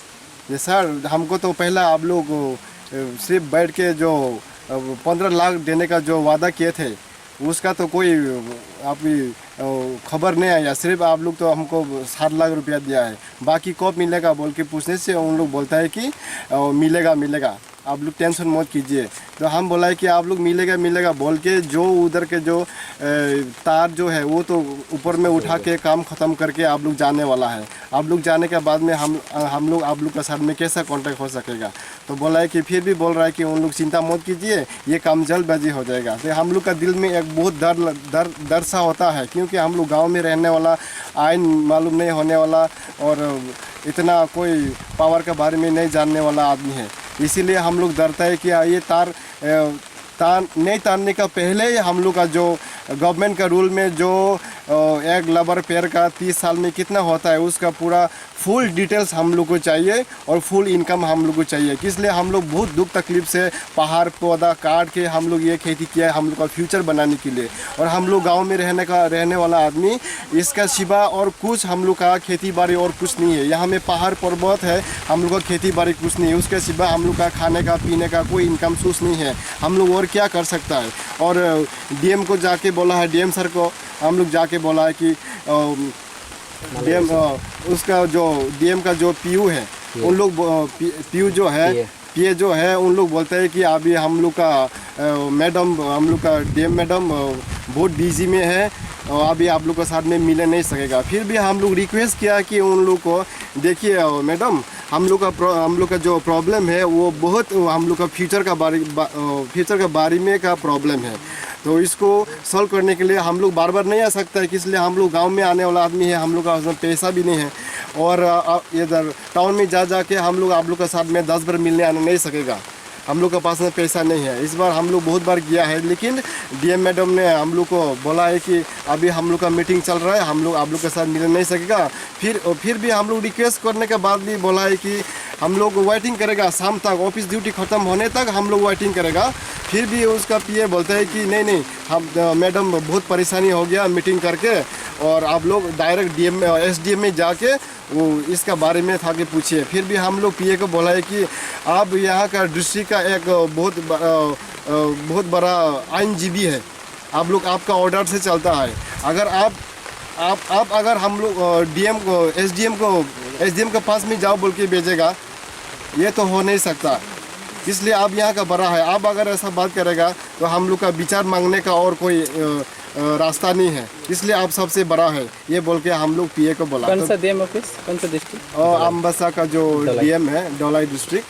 कि सर, हमको तो पहला आप लोग, अ, सिर्फ बैठ के जो, अ, पन्द्रह लाख देने का जो वादा किए थे, उसका तो कोई, अ, अभी, अ, खबर नहीं आया, सिर्फ आप लोग तो हमको सात लाख रुपया दिया है, बाकी कब मिलेगा बोल के पूछने से उन लोग बोलता है कि, अ, मिलेगा, मिलेगा। आप लोग टेंशन मत कीजिए। तो हम बोला है कि आप लोग मिलेगा, मिलेगा बोल के जो उधर के जो, ए, तार जो है वो तो ऊपर में उठा के काम ख़त्म करके आप लोग जाने वाला है। आप लोग जाने के बाद में हम, हम लोग आप लोग के साथ में कैसा कॉन्टैक्ट हो सकेगा? तो बोला है कि फिर भी बोल रहा है कि उन लोग चिंता मत कीजिए, ये काम जल्दबाजी हो जाएगा। तो हम लोग का दिल में एक बहुत डर ल-, डर, डर सा होता है, क्योंकि हम लोग गाँव में रहने वाला, आइन मालूम नहीं होने वाला और इतना कोई पावर के बारे में नहीं जानने वाला आदमी है। इसीलिए हम लोग डरता है कि ये तार, अ, तार, नहीं तारने का पहले ही हम लोग का जो गवर्नमेंट का रूल में जो, अ, एक रबर पेड़ का तीस साल में कितना होता है, उसका पूरा फुल डिटेल्स हम लोग को चाहिए और फुल इनकम हम लोग को चाहिए। इसलिए हम लोग बहुत दुख तकलीफ से पहाड़ पौधा काट के हम लोग ये खेती किया है, हम लोग का फ्यूचर बनाने के लिए। और हम लोग गाँव में रहने का, रहने वाला आदमी, इसका सिवा और कुछ हम लोग का खेती बाड़ी और कुछ नहीं है। यहाँ में पहाड़ पर्वत है, हम लोग का खेती बाड़ी कुछ नहीं है। उसके सिवा हम लोग का खाने का पीने का कोई इनकम सोर्स नहीं है। हम लोग और क्या कर सकता है? और डीएम को जाके बोला है, डीएम सर को हम लोग जाके बोला है कि, अम, डीएम, अ, उसका जो डीएम का जो पीयू है, पीए। उन लोग ब-, अ, पी-, पीयू जो है, पीए। पीए जो है, उन लोग बोलते हैं कि अभी हम लोग का, अ, मैडम, हम लोग का डीएम मैडम, अ, बहुत बिजी में है, अ, अभी आप लोग के साथ में मिले नहीं सकेगा। फिर भी हम लोग रिक्वेस्ट किया कि उन लोग को, देखिए, अ, मैडम, हम लोग का प्र-, हम लोग का जो प्रॉब्लम है, वो बहुत, वो हम लोग का फ्यूचर का बारे, बा-, अ, फ्यूचर का बारे में का प्रॉब्लम है। तो इसको सॉल्व करने के लिए हम लोग बार बार नहीं आ सकता है, कि इसलिए हम लोग गांव में आने वाला आदमी है, हम लोग का उसमें पैसा भी नहीं है। और, अ, अ, इधर टाउन में जा जाके हम लोग आप लोग के साथ में दस बार मिलने आने नहीं सकेगा, हम लोग के पास में पैसा नहीं है। इस बार हम लोग बहुत बार गया है, लेकिन डीएम मैडम ने हम लोग को बोला है कि अभी हम लोग का मीटिंग चल रहा है, हम लोग आप लोग के साथ मिल नहीं सकेगा। फिर, फिर भी हम लोग रिक्वेस्ट करने के बाद भी बोला है कि हम लोग वेटिंग करेगा, शाम तक ऑफिस ड्यूटी ख़त्म होने तक हम लोग वेटिंग करेगा। फिर भी उसका पीए बोलता है कि नहीं, नहीं, हम, अ, मैडम बहुत परेशानी हो गया मीटिंग करके, और आप लोग डायरेक्ट डीएम, अ, एसडीएम में जाके वो इसका बारे में था कि पूछिए। फिर भी हम लोग पीए को बोला है कि आप यहाँ का डिस्ट्रिक्ट का एक बहुत ब-, अ, अ, बहुत बड़ा आइनजीवी है, आप लोग, आपका ऑर्डर से चलता है। अगर आप, आप, आप अगर हम लोग, अ, डीएम को, एसडीएम को, एसडीएम के पास में जाओ बोल के भेजेगा, ये तो हो नहीं सकता। इसलिए आप यहाँ का बड़ा है, आप अगर ऐसा बात करेगा तो हम लोग का विचार मांगने का और कोई, अ, अ, रास्ता नहीं है। इसलिए आप सबसे बड़ा है, ये बोल के हम लोग पीए को बोला। कौन तो सा डीएम ऑफिस, कौन सा डिस्ट्रिक्ट? और अम्बासा का जो धलाई। डीएम है, धलाई डिस्ट्रिक्ट,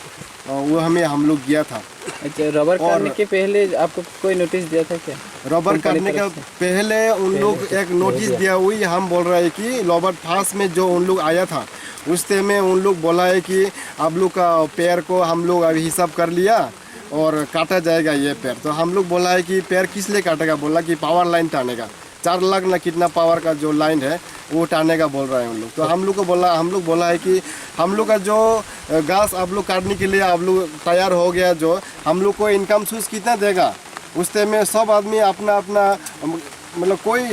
अ, वो हमें, हम लोग गया था। अच्छा, रबर और काटने के पहले आपको कोई नोटिस दिया था क्या? रबर कंपनी काटने तरफ का से? पहले उन पहले लोग से। एक नोटिस दिया। दिया, वही हम बोल रहे हैं कि रबर पास में जो उन लोग आया था, उस टाइम में उन लोग बोला है कि आप लोग का पेड़ को हम लोग अभी हिसाब कर लिया और काटा जाएगा ये पेड़। तो हम लोग बोला है कि पेड़ किस लिए काटेगा, बोला कि पावर लाइन टानेगा, चार लाख ना कितना पावर का जो लाइन है वो टानेगा बोल रहे हैं उन लोग। तो हम लोग को बोला, हम लोग बोला है कि हम लोग का जो, अ, घास आप लोग काटने के लिए आप लोग तैयार हो गया, जो हम लोग को इनकम सोर्स कितना देगा? उस टाइम में सब आदमी अपना अपना, अम, मतलब कोई, अ,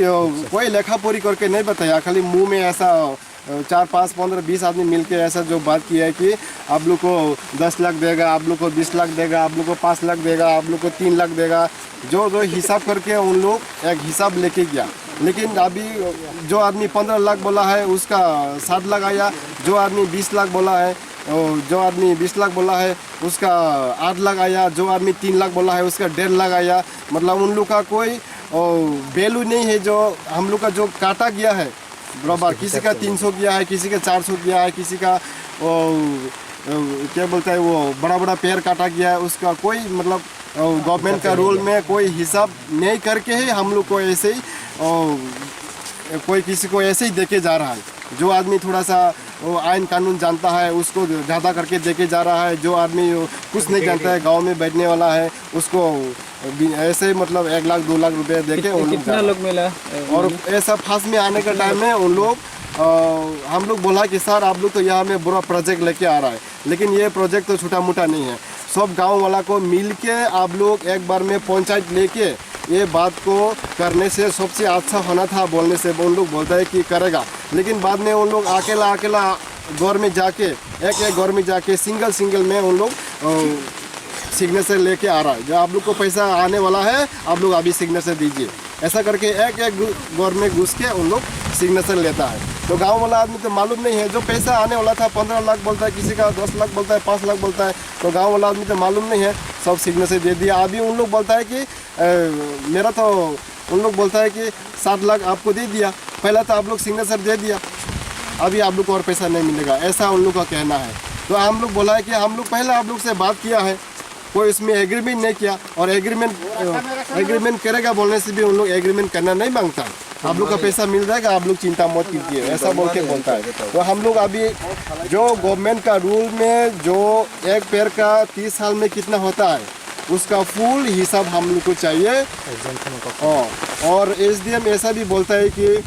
कोई लेखा पढ़ी करके नहीं बताया, खाली मुंह में ऐसा, अ, चार, पाँच, पन्द्रह, बीस आदमी मिलके ऐसा जो बात किया है कि आप लोग को दस लाख देगा, आप लोग को बीस लाख देगा, आप लोग को पाँच लाख देगा, आप लोग को तीन लाख देगा। जो, जो हिसाब करके उन लोग एक हिसाब लेके गया। लेकिन अभी जो आदमी पन्द्रह लाख बोला है, उसका सात लाख आया, जो आदमी बीस लाख बोला है, ओ, जो आदमी बीस लाख बोला है, उसका आठ लाख आया, जो आदमी तीन लाख बोला है, उसका डेढ़ लाख आया। मतलब उन लोग का कोई, ओ, वैल्यू नहीं है। जो हम लोग का जो काटा गया है बराबर, किसी का तीन सौ गया है, किसी का चार सौ गया है, किसी का, ओ, ओ, क्या बोलता है, वो बड़ा बड़ा पेड़ काटा गया है, उसका कोई मतलब गवर्नमेंट का रूल में कोई हिसाब नहीं करके ही हम लोग को ऐसे ही, ओ, कोई किसी को ऐसे ही देके जा रहा है। जो आदमी थोड़ा सा वो आइन कानून जानता है, उसको ज़्यादा करके देके जा रहा है। जो आदमी वो कुछ नहीं जानता है, गांव में बैठने वाला है, उसको भी ऐसे ही मतलब एक लाख दो लाख रुपए देके वो लोग जा रहा है। लोग मिला? और ऐसा फर्स्ट में आने का टाइम में उन लोग, अ, हम लोग बोला कि सर, आप लोग तो यहाँ में बड़ा प्रोजेक्ट लेके आ रहा है, लेकिन ये प्रोजेक्ट तो छोटा मोटा नहीं है। सब गांव वाला को मिलके आप लोग एक बार में पंचायत लेके ये बात को करने से सबसे अच्छा होना था बोलने से उन लोग बोलता है कि करेगा। लेकिन बाद में उन लोग अकेला अकेला घर में जाके, एक एक घर में जाके सिंगल सिंगल में उन लोग सिग्नेचर लेके आ रहा है। जो आप लोग को पैसा आने वाला है, आप लोग अभी सिग्नेचर दीजिए। ऐसा करके एक एक घ-, घर में घुस के उन लोग सिग्नेचर लेता है। तो गांव वाला आदमी तो मालूम नहीं है, जो पैसा आने वाला था, पंद्रह लाख बोलता है, किसी का दस लाख बोलता है, पाँच लाख बोलता है, तो गांव वाला आदमी तो मालूम नहीं है, सब सिग्नेचर दे दिया। अभी उन लोग बोलता है कि, ए, मेरा तो, उन लोग बोलता है कि सात लाख आपको दे दिया, पहला तो आप लोग सिग्नेचर दे दिया, अभी आप लोग को और पैसा नहीं मिलेगा, ऐसा उन लोग का कहना है। तो हम लोग बोला है कि हम लोग पहले आप लोग से बात किया है, कोई इसमें एग्रीमेंट नहीं किया, और एग्रीमेंट, एग्रीमेंट करेगा बोलने से भी उन लोग एग्रीमेंट करना नहीं मांगता। आप लोग का पैसा मिल जाएगा, आप लोग चिंता मत कीजिए, ऐसा बोल के बोलता है। तो हम लोग अभी जो गवर्नमेंट का रूल में जो एक पेड़ का तीस साल में कितना होता है, उसका फुल हिसाब हम लोग को चाहिए। हाँ, और एसडीएम ऐसा भी बोलता है कि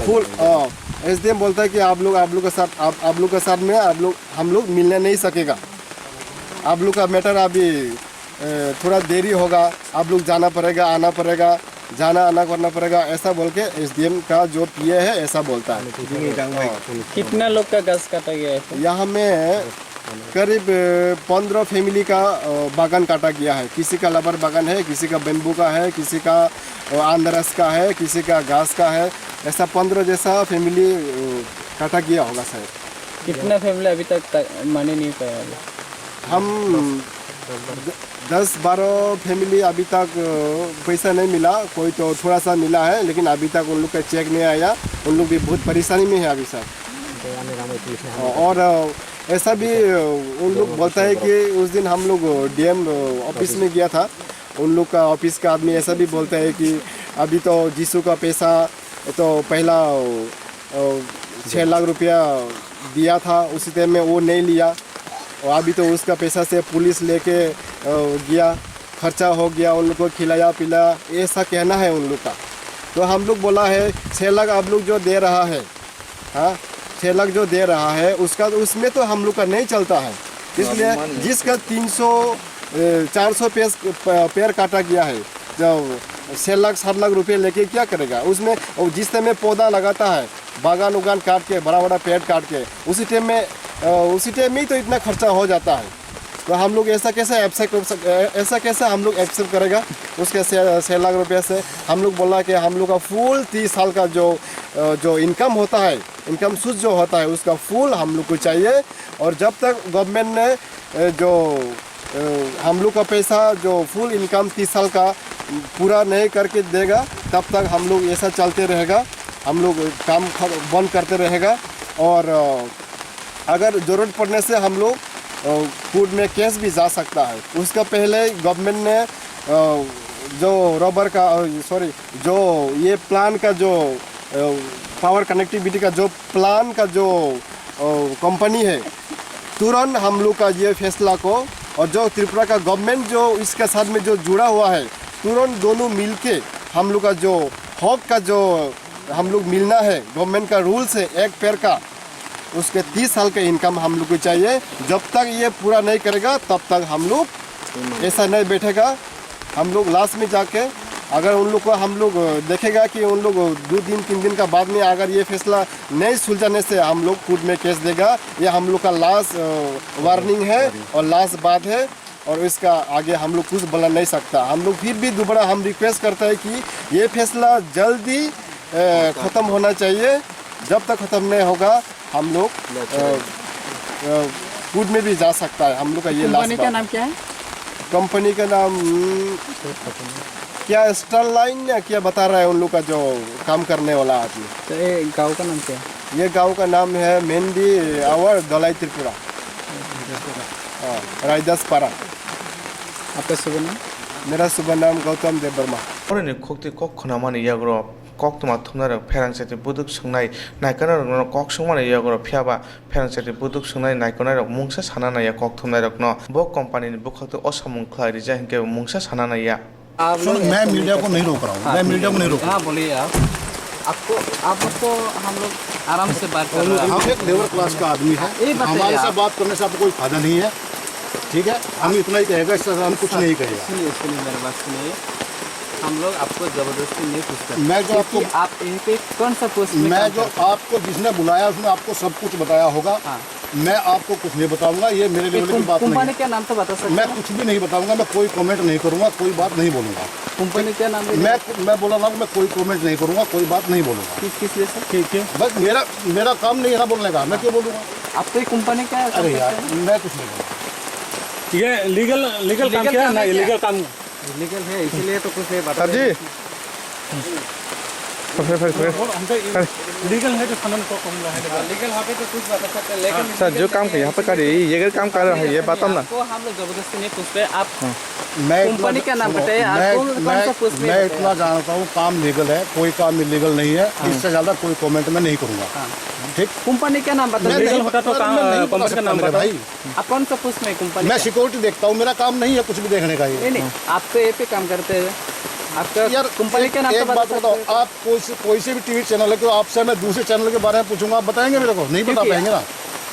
फुल, हाँ, एसडीएम बोलता है कि आप लोग, आप लोग के साथ, आप, आप लोग के साथ में आप लोग, हम लोग मिलने नहीं सकेगा। आप लोग का मैटर अभी, ए, थोड़ा देरी होगा, आप लोग जाना पड़ेगा, आना पड़ेगा, जाना आना करना पड़ेगा, ऐसा बोल के एसडीएम का जो पीए है, ऐसा बोलता है। हाँ। कितना लोग का घास काटा गया है? यहाँ में करीब पंद्रह फैमिली का, अ, बागान काटा गया है। किसी का रबर बागान है, किसी का बेम्बू का है, किसी का, अ, आनारस का है, किसी का घास का है। ऐसा पंद्रह जैसा फैमिली, अ, काटा गया होगा शायद। कितना फैमिली अभी तक का-, मनी नहीं पाया अभी? हम द-, दस बारह फैमिली अभी तक, अ, पैसा नहीं मिला। कोई तो थोड़ा सा मिला है, लेकिन अभी तक उन लोग का चेक नहीं आया। उन लोग भी बहुत परेशानी में है अभी, सर। और, अ, ऐसा भी, अ, उन लोग बोलता है कि उस दिन हम लोग, अ, डीएम, अ, ऑफिस में गया था। उन लोग का ऑफिस का आदमी ऐसा भी बोलता है कि अभी तो जीसू का पैसा तो पहला, अ, छः लाख रुपया दिया था, उसी टाइम में वो नहीं लिया। और अभी तो उसका पैसा से पुलिस लेके, अ, गया, खर्चा हो गया, उन लोग को खिलाया पिलाया, ऐसा कहना है उन लोग का। तो हम लोग बोला है, छः लाख आप लोग जो दे रहा है, हाँ, छः लाख जो दे रहा है, उसका, उसमें तो हम लोग का नहीं चलता है। इसलिए जिसका तीन सौ, ए, चार सौ पेस-, प-, पेड़ काटा गया है, जो छः लाख, सात लाख रुपए लेके क्या करेगा? उसमें, वो जिस टाइम में पौधा लगाता है, बागान उगान काट के, बड़ा बड़ा पेड़ काट के, उसी टाइम में, अ, उसी टाइम में ही तो इतना खर्चा हो जाता है। तो हम लोग ऐसा कैसे एक्सेप्ट कर सक-, ऐ-, ऐसा कैसे हम लोग एक्सेप्ट करेगा? उसके छः, छः लाख रुपए से हम लोग बोला कि हम लोग का फुल तीस साल का जो, अ, जो इनकम होता है, इनकम सोर्स जो होता है, उसका फुल हम लोग को चाहिए। और जब तक गवर्नमेंट ने, अ, जो, अ, हम लोग का पैसा जो फुल इनकम तीस साल का पूरा नहीं करके देगा, तब तक हम लोग ऐसा चलते रहेगा, हम लोग काम ख-, बंद करते रहेगा। और, अ, अगर ज़रूरत पड़ने से हम लोग, अ, कोर्ट में केस भी जा सकता है। उसका पहले गवर्नमेंट ने, अ, जो रबर का, अ, सॉरी, जो ये प्लांट का जो, अ, पावर कनेक्टिविटी का जो प्लांट का जो, अ, कंपनी है, तुरंत हम लोग का ये फैसला को, और जो त्रिपुरा का गवर्नमेंट जो इसके साथ में जो जुड़ा हुआ है, तुरंत दोनों मिलके हम लोग का जो हक का जो हम लोग मिलना है, गवर्नमेंट का रूल्स है एक पेड़ का, उसके तीस साल का इनकम हम लोग को चाहिए। जब तक ये पूरा नहीं करेगा, तब तक हम लोग ऐसा नहीं बैठेगा। हम लोग लास्ट में जाके अगर उन लोग को हम लोग देखेगा कि उन लोग दो दिन, तीन दिन का बाद में अगर ये फैसला नहीं सुलझाने से हम लोग कोर्ट में केस देगा। ये हम लोग का लास्ट, अ, वार्निंग है और लास्ट बात है। और इसका आगे हम लोग कुछ बोला नहीं सकता। हम लोग फिर भी दोबारा हम रिक्वेस्ट करता है कि ये फैसला जल्दी, अ, खत्म होना चाहिए। जब तक खत्म नहीं होगा, हम लोग, अ, अ, कोर्ट में भी जा सकता है, हम लोग का ये लास्ट बात। कंपनी का नाम क्या है? कंपनी का नाम, हम्म, क्या स्टरलाइन या क्या बता रहा है उन लोग का जो काम करने वाला आदमी? तो ये गांव का नाम क्या है? ये गांव का नाम है मेंडी आवर दलाई त्रिपुरा। हाँ, रायदास पारा। आपका शुभ नाम? मेरा शुभ नाम गौतम देव Verma. Oroni khukti kok khwnamani yagro koktwma thumnairok pherang chati buduk swngnai naikanairokno kok swngmani yagro phiyaba pherang chati buduk swngnai naikanairok mungsa sana naiya kok thumnairokno bo company ni bwkhak twi o samung khlai rijak hinkhe mungsa sana naiya. आप लोग सुनो, मैं मीडिया को नहीं रोक रहा हूँ, हाँ, मैं ठीक मीडिया है, को नहीं रोक रहा हाँ, हूँ। बोलिए आप। आपको, आप लोग को हम लोग आराम से बात कर रहे हैं। हम एक लेबर क्लास का आदमी है, ये बताइए हमारे साथ आप। बात करने से आपको कोई फायदा नहीं है, ठीक है? हम इतना ही कहेगा, इससे हम कुछ नहीं कहेगा। सुनिए, सुनिए, मेरी बात सुनिए। हम लोग आपको जबरदस्ती नहीं पूछते। मैं जो क्योंकि आपको आप यहीं पे कौन सा पोस्ट में मैं काम जो करते हैं? आपको जिसने बुलाया, उसने आपको सब कुछ बताया होगा। हाँ। मैं आपको कुछ नहीं बताऊंगा, ये मेरे ये लेवल की कुम-, बात नहीं कंपनी है। क्या नाम तो बता सकते मैं हैं? कुछ भी नहीं बताऊंगा, मैं कोई कमेंट नहीं करूंगा, कोई बात नहीं बोलूंगा। कंपनी क्या नाम है? मैं, मैं बोला ना, मैं कोई कमेंट नहीं करूंगा, कोई बात नहीं बोलूंगा। किस, किस लिए सर? ठीक है। बस मेरा, मेरा काम नहीं है ना बोलने का, मैं क्यों बोलूंगा? आप तो ये कंपनी क्या है? अरे यार, मैं कुछ नहीं बोलूंगा। ये लीगल, लीगल काम क्या है? नहीं, इलीगल काम। इलीगल है, इसीलिए तो कुछ नहीं बता सर जी। रहे। फिर, फिर, फिर। और हमको फिर। लीगल है तो सामान को कम है। हाँ, लीगल होके तो कुछ बता सकते हैं, लेकिन सर, जो काम यहाँ पे कर रही है, ये काम कर रहा है, ये बताओ ना। आपको हम लोग जबरदस्ती नहीं पूछ रहे, आप हाँ। मैं इतना कंपनी का नाम सुनो, बताइए, आप मैं, कौन, कौन मैं, सा पोस्ट में मैं बताइए? इतना जानता हूँ, काम लीगल है, कोई काम इलीगल नहीं है, हाँ। इससे ज्यादा कोई कमेंट मैं नहीं करूंगा। हाँ। ठीक? कंपनी का नाम बताइए। मैं नहीं लीगल होता तो बता, काम, मैं नहीं बता कंपनी का सकता नाम मेरे बताओ। भाई। आप कौन सा पोस्ट में कंपनी मैं का? सिक्योरिटी देखता हूँ, मेरा काम नहीं है कुछ भी देखने का ये। नहीं, नहीं, आप तो ये पे काम करते हैं। आपका यार, कंपनी एक, का नाम तो एक बता बात बताओ, सकते हैं? आप कोई से, कोई से भी टीवी चैनल है, तो आपसे मैं दूसरे चैनल के बारे में पूछूंगा, आप बताएंगे मेरे को? नहीं बता क्योंकि पाएंगे ना।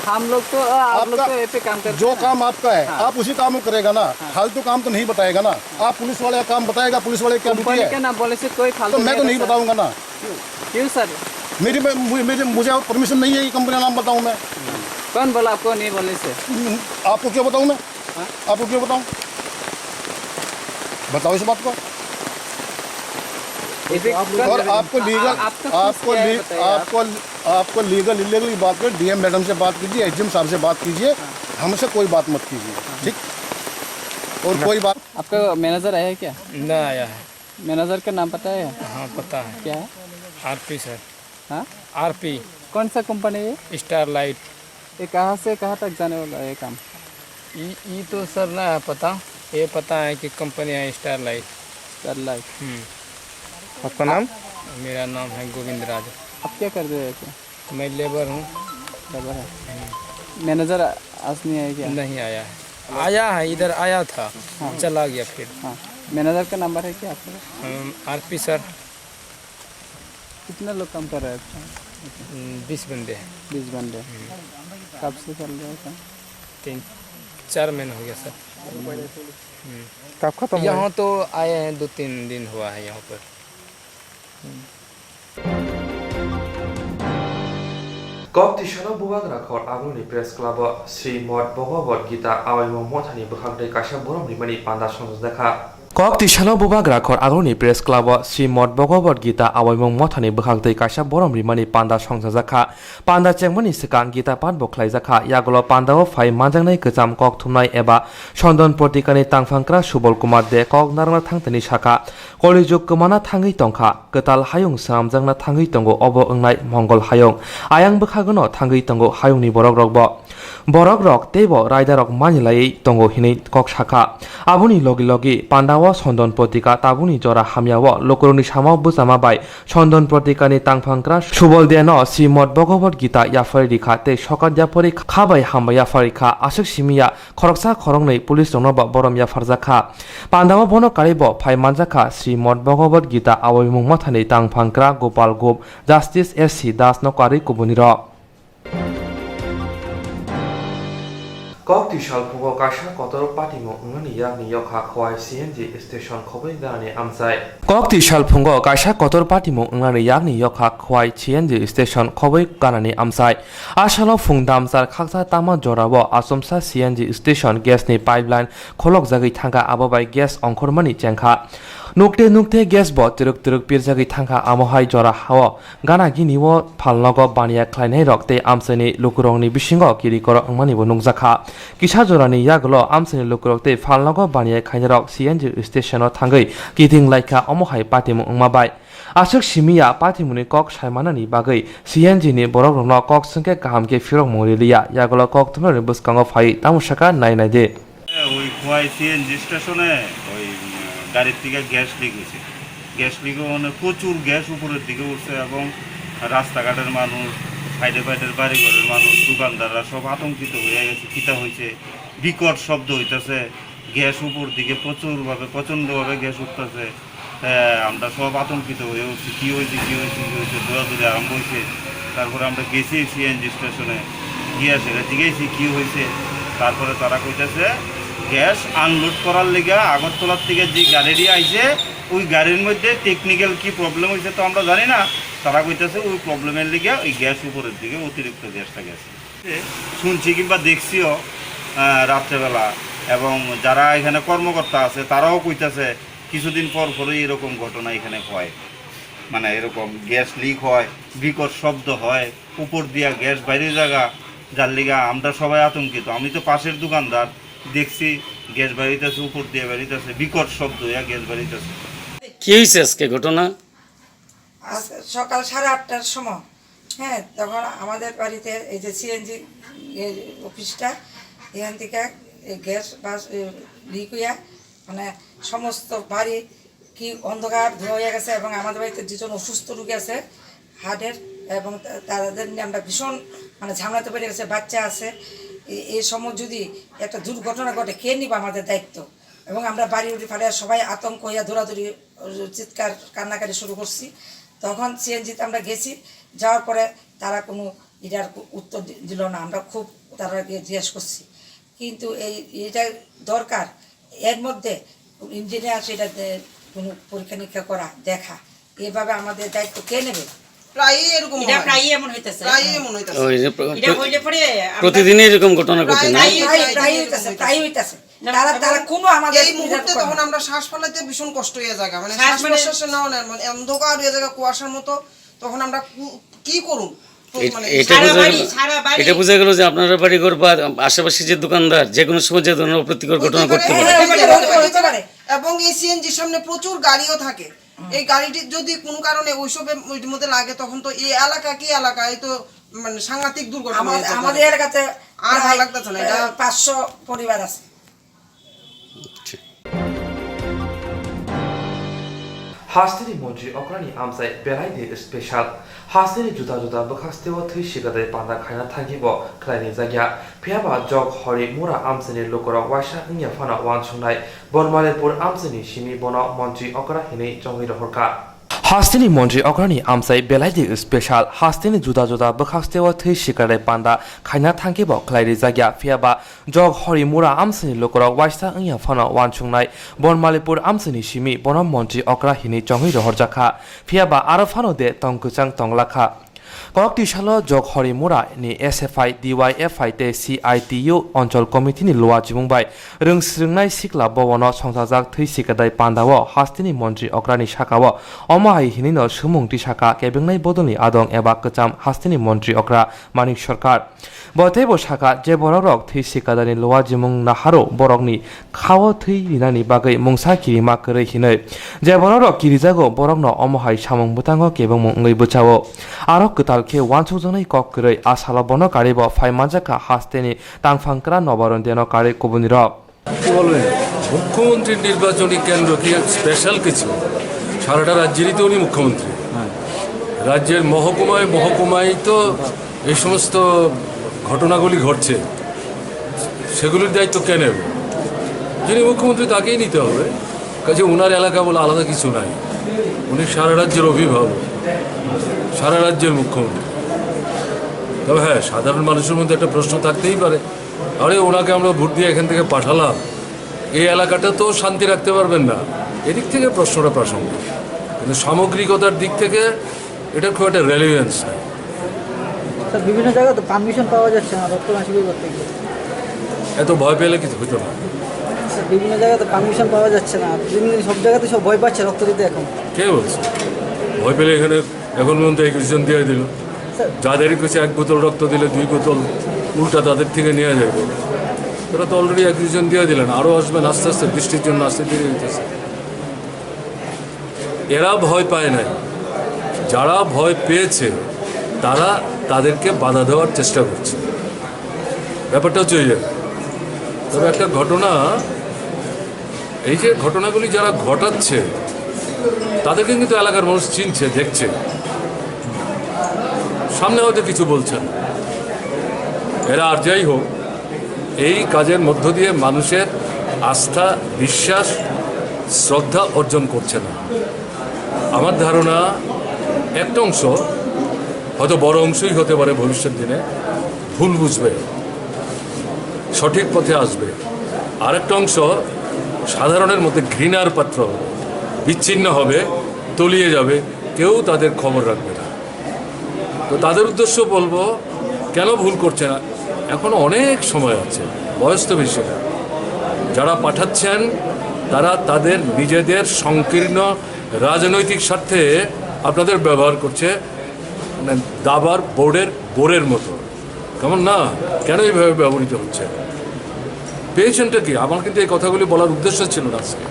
हम लोग तो, आ, आप लोग आपका तो ये पे काम करते जो हैं ना। काम आपका है, हाँ। आप उसी काम को करेगा ना, हाँ। फालतू काम तो नहीं बताएगा ना। आप पुलिस वाले का काम बताएगा, पुलिस वाले क्या ड्यूटी कंपनी है? का नाम बोलने से कोई फालतू तो मैं तो नहीं नहीं रहता। बताऊंगा ना। क्यों? क्यों सर? मेरी, मैं, मुझे, मेरे, मुझे और परमिशन नहीं है कि कंपनी का नाम बताऊं मैं। कौन बोला आपको नहीं बोलने से? हम्म, आपको क्यों बताऊं मैं? हाँ? आपको क्यों बताऊं? बताओ इस बात को। इसे कौन और बोला? आपको आ-, लीगल, आ-, आपका फीस आपको क्या है ली-, बताइए आप। आपको, आपको लीगल, इलीगल की बात करें, डीएम मैडम से बात कीजिए, एसडीएम साहब से बात कीजिए, हाँ। हमसे कोई बात मत कीजिए, हाँ। ठीक? और ना। कोई बात आपका मैनेजर आया है क्या? ना आया है। मैनेजर का नाम पता है? हाँ, पता है। क्या है? RP sir. हाँ? आरपी। कौन सा कंपनी है? स्टारलाइट। ये कहाँ से कहाँ तक जाने वाला है ये काम? ई, ई तो सर ना है पता, ये पता है कि कंपनी है स्टारलाइट। स्टारलाइट। हम्म। आपका नाम? मेरा नाम है गोविंद राज। आप क्या कर रहे हैं ऐसे? मैं लेबर हूँ। लेबर है। हम्म। मैनेजर आज नहीं आया क्या? नहीं आया है। आया है, इधर आया था, हाँ। चला गया फिर। हाँ। मैनेजर का नंबर है क्या आपके पास? हम्म, आरपी सर। कितने लोग काम कर रहे हैं आपके यहाँ? हम्म, बीस बंदे हैं। बीस बंदे। हम्म। कब से चल रहा है काम? तीन, चार महीना हो गया सर। हम्म। कब खत्म हुआ? यहाँ तो आए हैं, दो तीन दिन हुआ है यहाँ पर। Kok tisano Bubagra khor Agroni Press Club o Srimad Bhagavad Gita awaimung mothani bwkhak tei kaisa borom rimani panda songjakha. Kok tisano Bubagra khor Agroni Press Club o Srimad Bhagavad Gita awaimung mothani bwkhak tei kaisa borom rimani panda songjakha. Panda chengmani swkang Gita pat bo khlaijakha. Yagulo pandao phai manjaknai kwcham kok thumnai eba Sondon Potikani tangphangkra Subol Kumar De kok narwkna thangtani sakha. Kolijuk kwmana thangwi tongkha, kwtal hayung swnamjakna thangwi tongo, obo wngnai Mongol hayung. Ayang bwkhagono thangwi tongo hayungni borokrokbo. Borokrok teibo raidarok manilaiwi tongo hinwi kok sakha. Aboni logi logi pandao Sondon Potika tabukni jora hamyao lukurokni samao bwchama bai Sondon Potikani tangphangkra Subol Deno Srimad Bhagavad Gita yapharwi rikha tei sokat yapharwi kha bai hambai yapharwi kha. Aswk simi ya khoroksa khoroknwi police rokno bo borom yapharjak kha. Pandao bono karwi bo phai manjak kha Srimad Bhagavad Gita awaimung mothani tangphangkra Gopal Gup, Justice S C Das no karwi kubunirok. Kokti salphungo kaisa kotor patimung wngnani yakni yokha Khowai C N G station khobwi ganani amchai. Kokti salphungo kaisa kotor patimung wngnani yakni yokha Khowai C N G station khobwi ganani amchai. A salo phung damchar khaksa tama jorao achomsa C N G station gas ni pipeline kholokjagwi thangkha, abo bai gas ongkhormani chengkha. Nukte nukte gas bo twrwk twrwk pirjagwi thangkha, amo hai jora hao gana gini o phalnogo baniya khlainai rok tei amchaini lukurokni bisingo kiri korok wngmani bo nukjakha. Kisa jorani yagulo amchaini lukurok tei phalnogo baniya khainai rok C N G station o thangwi kiting laikha, omo hai patimung wngma bai. Aswk simi ya patimungni kok saimanani bagwi C N G ni borokrokno kok swngkhe kaham khe phirokmung riliya, yagulo kok thumnani bwskango phai tamo saka nai nai de. ওই খোয়াই সিএনজি স্টেশনে ওই, উম, গাড়ির থেকে gas leak হয়েছে। Gas leak হওয়ার প্রচুর গ্যাস উপরের দিকে উঠছে এবং রাস্তাঘাটের মানুষ, সাইডে ফাইডের বাড়িঘরের মানুষ, দোকানদাররা সব আতঙ্কিত হয়ে গেছে। কিতা হয়েছে? বিকট শব্দ হইতাছে, গ্যাস উপর দিকে প্রচুরভাবে, প্রচণ্ডভাবে গ্যাস উঠতেছে। হ্যাঁ, আমরা সব আতঙ্কিত হয়ে উঠছি, কি হয়েছে, কি হয়েছে, কি হয়েছে, দৌড়াদৌড়ি আরম্ভ হয়েছে। তারপরে আমরা গেছি সিএনজি স্টেশনে, গিয়া সেটা জিজ্ঞেসি কি হয়েছে। তারপরে তারা কইতাছে গ্যাস আনলোড করার লিগা আগরতলার থেকে যে গাড়িটি আইছে, ওই গাড়ির মধ্যে টেকনিক্যাল কি প্রবলেম হয়েছে তো আমরা জানি না। তারা কইতাছে ওই প্রবলেমের লিগে ওই গ্যাস উপরের দিকে অতিরিক্ত গ্যাসটা গেছে। শুনছি কিংবা দেখছিও, আহ, রাত্রেবেলা, এবং যারা এখানে কর্মকর্তা আছে তারাও কইতাছে কিছুদিন পর পরই এরকম ঘটনা এখানে হয়, মানে এরকম গ্যাস লিক হয়, বিকট শব্দ হয়, উপর দিয়া গ্যাস বাইরে জায়গা, যার লিগা আমরা সবাই আতঙ্কিত। আমি তো পাশের দোকানদার, দেখছি গ্যাস বাইরিতেছে, উপর দিয়ে বাইরিতেছে, বিকট শব্দ হইয়া গ্যাস বাইরিতেছে। কি হয়েছে আজকে ঘটনা? আজ সকাল সাড়ে আটটার সময়, হ্যাঁ, তখন আমাদের বাড়িতে এই যে সিএনজি অফিসটা, এখান থেকে এই গ্যাস বাস লিক হইয়া, মানে, সমস্ত বাড়ি কি অন্ধকার ধোয়া হয়ে গেছে এবং আমাদের বাড়িতে দুজন অসুস্থ রোগী আছে হার্টের, এবং তা-, তাদের নিয়ে আমরা ভীষণ, মানে, ঝামেলাতে পড়ে গেছে। বাচ্চা আছে। এ-, এই সময় যদি একটা দুর্ঘটনা ঘটে, কে নিবে আমাদের দায়িত্ব? এবং আমরা বাড়ি উঠে ফালে সবাই আতঙ্ক হইয়া দৌড়াদৌড়ি, চিৎকার, কান্নাকাটি শুরু করছি। তখন সিএনজিতে আমরা গেছি, যাওয়ার পরে তারা কোনো এটার উত্তর দি-, দিল না। আমরা খুব তারা জিজ্ঞেস করছি, কিন্তু এই, এটা দরকার, এর মধ্যে ইঞ্জিনিয়ার সেটা দে-, কোনো পরীক্ষা নিরীক্ষা করা, দেখা, এভাবে আমাদের দায়িত্ব কে নেবে? প্রায়ই এরকম এটা হয়। প্রায়ই এমন হইতেছে। প্রায়ই এমন হইতেছে। ওই যে প্র-, এটা প্র-, হইলে পরে আমরা প্রতিদিনই এরকম ঘটনা ঘটে প্রায়, না? প্রায়, প্রায়, প্রায় প্রায় হইতেছে, এরকম প্রায় হইতেছে। হইতেছে। না, তারা, এবং তারা কোনো আমাদের এই মুহূর্তে তখন আমরা শ্বাস ফালাইতে ভীষণ কষ্ট হয়ে যায়, মানে শ্বাস শ্বাস মানে প্রশ্বাস নেওয়া নেয়, মানে অন্ধকার হয়ে যায়, কুয়াশার মতো। তখন আমরা কু-, কি করুন? এ-, মানে এটা সারা বোঝা বাড়ি, গেল, সারা বাড়ি। এটা বোঝা গেল যে আপনারা বাড়িঘর বা আশেপাশে যে দোকানদার যে কোনো সময় যে ধরনের অপ্রীতিকর ঘটনা ঘটতে পারে। হ্যাঁ, হতে পারে, হতে পারে। এবং এই সিএনজির সামনে প্রচুর গাড়িও থাকে। এই গাড়িটি যদি কোনো কারণে ওইসবের মধ্যে লাগে, তখন তো এই এলাকা কি এলাকা, এই তো, মানে, সাংঘাতিক দুর্ঘটনা হয়ে যায়। আমাদের এলাকাতে আর ভালো লাগতেছে না এটা। প্রায় পাঁচশো পরিবার আছে। Hasteni montri okrani amchai belai de special. Hasteni juda juda bwkhasteo thwi sikadai panda khaina thangkibo khlaini jagya. Phiyaba jok hori mura amchaini lukurok waisa wngya phano uansuknai. Bormalipur amchaini simi bono montri okra hinwi chongwi rohorkha. Hasteni montri okrani amchai belai de special. Hasteni juda juda bwkhasteo thwi sikadai panda khaina thangkibo khlai rijak ya. Phiyaba jok hori mura amchaini lukurok waisa wngya phano uansuknai. Bormalipur amchaini simi bono montri okra hinwi chongwi rohorjakha. Phiyaba aro phano de tong kwchang tong lakha. Kokti salo jok hori mura ni S F I, D Y F I tei C I T U onchol committee ni luachimung bai rwngsrwngnai sikla bobono songchajak thwi sikadai pandao hasteni montri okrani sakao omo hai hinwino swmung tisaka kebengnai bodolni adong eba kwcham hasteni montri okra Manik Sarkar. Bo teibo saka, je borokrok thwi sikadani luachimung naharo borokni khao thwi rinani bagwi mungsa kirima kwrwi hinwi. Je borokrok kirijago, borokno omo hai samung bwtango kebengmung wngwi bwchao. Aro kwtal khe uansukjaknai kok kwrwi a salo bono karibo phai manjakha hasteni tangphang kra Nobarondo no kari kubunirok. কি বলবেন? মুখ্যমন্ত্রীর নির্বাচনী কেন্দ্র কি স্পেশাল কিছু? সারাটা রাজ্যেরই তো উনি মুখ্যমন্ত্রী। রাজ্যের মহকুমায় মহকুমায় তো এই সমস্ত ঘটনাগুলি ঘটছে, সেগুলির দায়িত্ব কে নেবে? যিনি মুখ্যমন্ত্রী তাকেই নিতে হবে। কাজে ওনার এলাকা বলে আলাদা কিছু নাই। উনি সারা রাজ্যের অভিভাবক, সারা রাজ্যের মুখ্যমন্ত্রী। তবে হ্যাঁ, সাধারণ মানুষের মধ্যে একটা প্রশ্ন থাকতেই পারে, আরে, ওনাকে আমরা ভোট দিয়ে এখান থেকে পাঠালাম, এই এলাকাটা তো শান্তি রাখতে পারবেন না। এদিক থেকে প্রশ্নটা প্রাসঙ্গিক, কিন্তু সামগ্রিকতার দিক থেকে এটা খুব একটা রেলিভেন্স নেই। স্যার, বিভিন্ন জায়গায় তো পারমিশন পাওয়া যাচ্ছে না রক্তদান শিবির করতে গিয়ে। এত ভয় পেলে কিছু হতো না। বিভিন্ন জায়গাতে পারমিশন পাওয়া যাচ্ছে না, বিভিন্ন সব জায়গাতে সব ভয় পাচ্ছে রক্ত দিতে এখন। কে বলছে? ভয় পেলে এখানে এখন পর্যন্ত একুশ জন দিয়ে দিল। স্যার। যাদের কাছে এক বোতল রক্ত দিলে দুই বোতল উল্টা তাদের থেকে নেওয়া যাবে। তারা তো অলরেডি একুশ জন দিয়ে দিলেন, আরও আসবেন আস্তে আস্তে, বৃষ্টির জন্য আস্তে দেরি হইতেছে। এরা ভয় পায় নাই, যারা ভয় পেয়েছে তারা তাদেরকে বাধা দেওয়ার চেষ্টা করছে। ব্যাপারটা হচ্ছে ওই জায়গায়। তবে একটা ঘটনা, এই যে ঘটনাগুলি যারা ঘটাচ্ছে তাদেরকে কিন্তু এলাকার মানুষ চিনছে, দেখছে, সামনে হয়তো কিছু বলছেন। এরা আর যাই হোক, এই কাজের মধ্য দিয়ে মানুষের আস্থা, বিশ্বাস, শ্রদ্ধা অর্জন করছে না। আমার ধারণা একটা অংশ, হয়তো বড় অংশই হতে পারে ভবিষ্যৎ দিনে, ভুল বুঝবে, সঠিক পথে আসবে। আরেকটা অংশ সাধারণের মধ্যে ঘৃণার পাত্র হবে, বিচ্ছিন্ন হবে, তলিয়ে যাবে, কেউ তাদের খবর রাখবে না। তো তাদের উদ্দেশ্য বলবো, কেন ভুল করছে না? এখনো অনেক সময় আছে, বয়স তো বেশি না। যারা পাঠাচ্ছেন তারা তাদের নিজেদের সংকীর্ণ রাজনৈতিক স্বার্থে আপনাদের ব্যবহার করছে, মানে দাবার বোর্ডের বোরের মতো। কেমন না? কেন এইভাবে ব্যবহৃত হচ্ছে? পেয়েছেনটা কি? আমার কিন্তু এই কথাগুলি বলার উদ্দেশ্য ছিল না আজকে।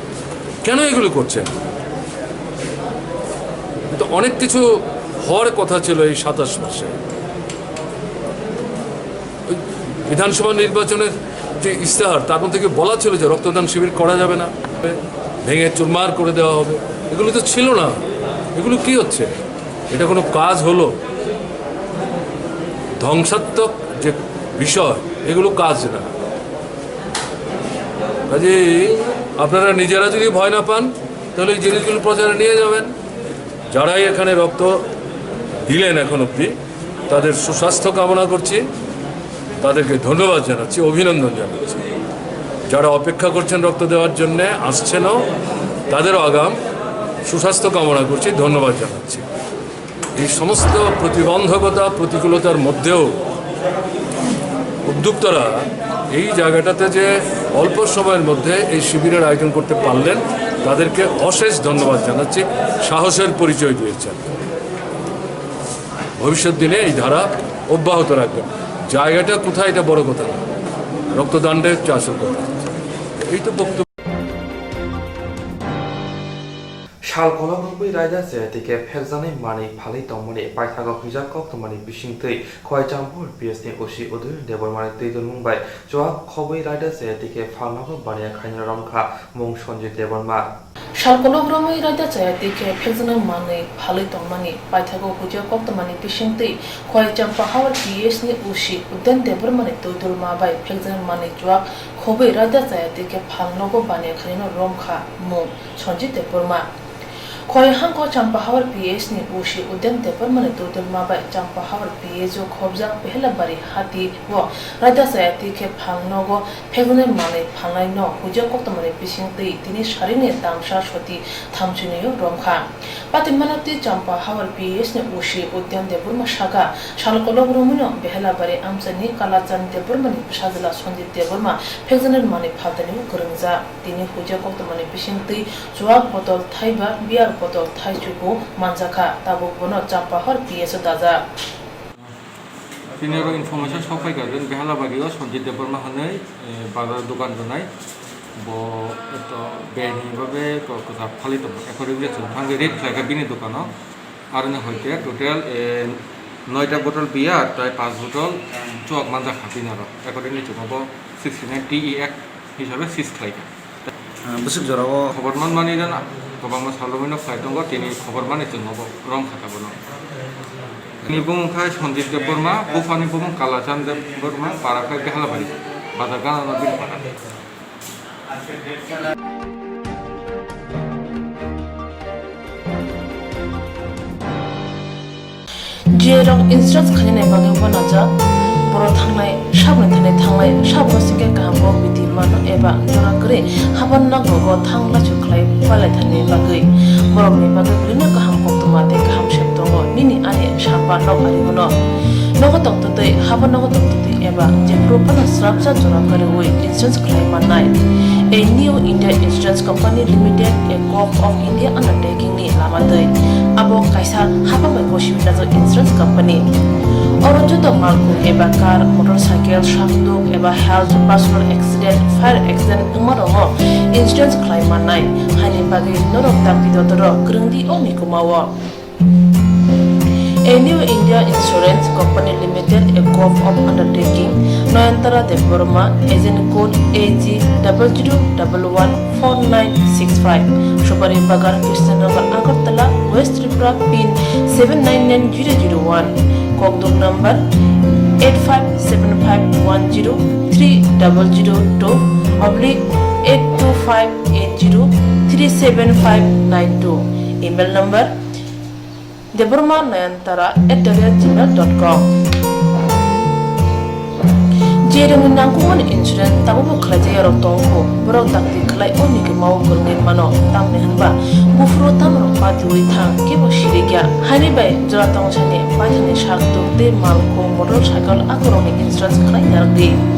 কেন এগুলো করছেন? তো অনেক কিছু হওয়ার কথা ছিল এই সাতাশ মাসে। ওই বিধানসভা নির্বাচনের যে ইশতেহার, তার মধ্যে কি বলা ছিল যে রক্তদান শিবির করা যাবে না, ভেঙে চুরমার করে দেওয়া হবে? এগুলো তো ছিল না। এগুলো কি হচ্ছে? এটা কোনো কাজ হলো? ধ্বংসাত্মক যে বিষয়, এগুলো কাজ না। কাজেই আপনারা নিজেরা যদি ভয় না পান, তাহলে এই জিনিসগুলো প্রচারে নিয়ে যাবেন। যারাই এখানে রক্ত দিলেন এখন অবধি, তাদের সুস্বাস্থ্য কামনা করছি, তাদেরকে ধন্যবাদ জানাচ্ছি, অভিনন্দন জানাচ্ছি। যারা অপেক্ষা করছেন রক্ত দেওয়ার জন্যে, আসছেনও, তাদেরও আগাম সুস্বাস্থ্য কামনা করছি, ধন্যবাদ জানাচ্ছি। এই সমস্ত প্রতিবন্ধকতা, প্রতিকূলতার মধ্যেও উদ্যোক্তারা এই জায়গাটাতে যে অল্প সময়ের মধ্যে এই শিবিরের আয়োজন করতে পারলেন, তাদেরকে অশেষ ধন্যবাদ জানাচ্ছি, সাহসের পরিচয় দিয়েছেন। ভবিষ্যৎ দিনে এই ধারা অব্যাহত রাখবেন। জায়গাটা কোথায়, এটা বড় কথা না, রক্তদানটা হচ্ছে আসল কথা। এই তো বক্তব্য। Sal kolok romwi raida chaya tike phekjaknai manwi phalwi tongmani paithago huijak koktwmani bisingtwi Khowai Champahor P S ni O C Udayan Debbarmani twi dulmung bai chuak khobwi raida chaya tike phalnogo baniya khaina romkha mung Sanjit Debbarma. Sal kolok romwi raida chaya tike phekjaknai manwi phalwi tongmani paithago huijak koktwmani bisingtwi Khowai Champahor P S ni O C Udayan Debbarmani twi dulma bai phekjaknai manwi chuak khobwi raida chaya tike phalnogo baniya khaina romkha mung Sanjit Debbarma. Khowai hangko Champahor P S ni O C Udayan Debbarmani twi dulma bai Champahor P S o khobjak Behelabari hati o raida chaya tike phalnogo phekjaknai manwi phalnaino huijak koktwmani bisingtwi tini sarini damsa soti thamchinio romkha. Patimano twi Champahor P S ni O C Udayan Debbarma saka, sal kolok romwino Behelabari amchaini Kalachan Debbarmani bwsajwla Sanjit Debbarma phekjaknai manwi phaltanio kwrwngjak. Tini huijak koktwmani bisingtwi chuak botol thaiba, beer botol thaichugo manjakha, tabuk bono Champahor P S o dajak. Tini oro information sok phaikha, Behelabari o Sanjit Debbarma hwnwi, eh, bazar dokan rwnai. Bo to beni babe to kwchak phalwi tongo. Accordingly chwng thangwi raid khlaikha bini dokano. Aroni hoite total, eh, noita bottle beer tai panch bottle chuak manjakha bini oro. Accordingly chwng bo sixty nine D E Act hisabe seize khlaikha. Ah, bwswk jorao. Khobor manmani jana kwbangma salrogwino khlai tongo, tini khobor mani chwng obo romkha tabukno. Ni bumung khai Sanjit Debbarma, buphani bumung Kalachan Debbarma, para khai Behalabari, bazar gana no bini para. G A rok insurance khainani bagwi uanajak, borok thangnai saboni thani thanglai, saboni singkhe kaham kok biti mano eba jora kwrwi haban nokrogo thang lachu khlai palai thani bagwi. Borokni bagwi belino kaham koktwma tei kaham sep tongo, nini ani samba nok ari hwno. Nogo tongtwtwi, habo nogo tongtwtwi eba jephuru phano srapsa jora kwrwi insurance khlai mannai. A New India Insurance Company Limited, a Gov of India undertaking ni lama twi. Abo kaisa hapang bai gosi hwnjak insurance company. Oro joto malkhung eba car, motorcycle, sakduk eba health, personal accident, fire accident wngma rokno insurance khlai mannai. Haini bagwi norok dakti dotoro kwrwngdi o mikuma o. A New India Insurance Company Limited, a Gov of Undertaking, Nayantara Debbarma, agent code A G double zero double one four nine six five, Subari Bagan, Krishnanagar, Agartala, West Tripura, pin seven nine nine zero zero one, kokduk number eight five seven five one zero three double zero two oblique eight two five eight zero three seven five nine two, email number Debbarma Nayantara at the rate gmail dot com. Je rwngni nangkukmani insurance tabukbo khlaijak yarok tongkho, borok dakti khlai o mikuma o kwrwngwi mano, tamni hwnba buphuru tamrok patiwi thang kebo sirikya. Haini bai jora tongsani paithakni sakduk tei malkhung, motorcycle akorokni insurance khlai narwkdi.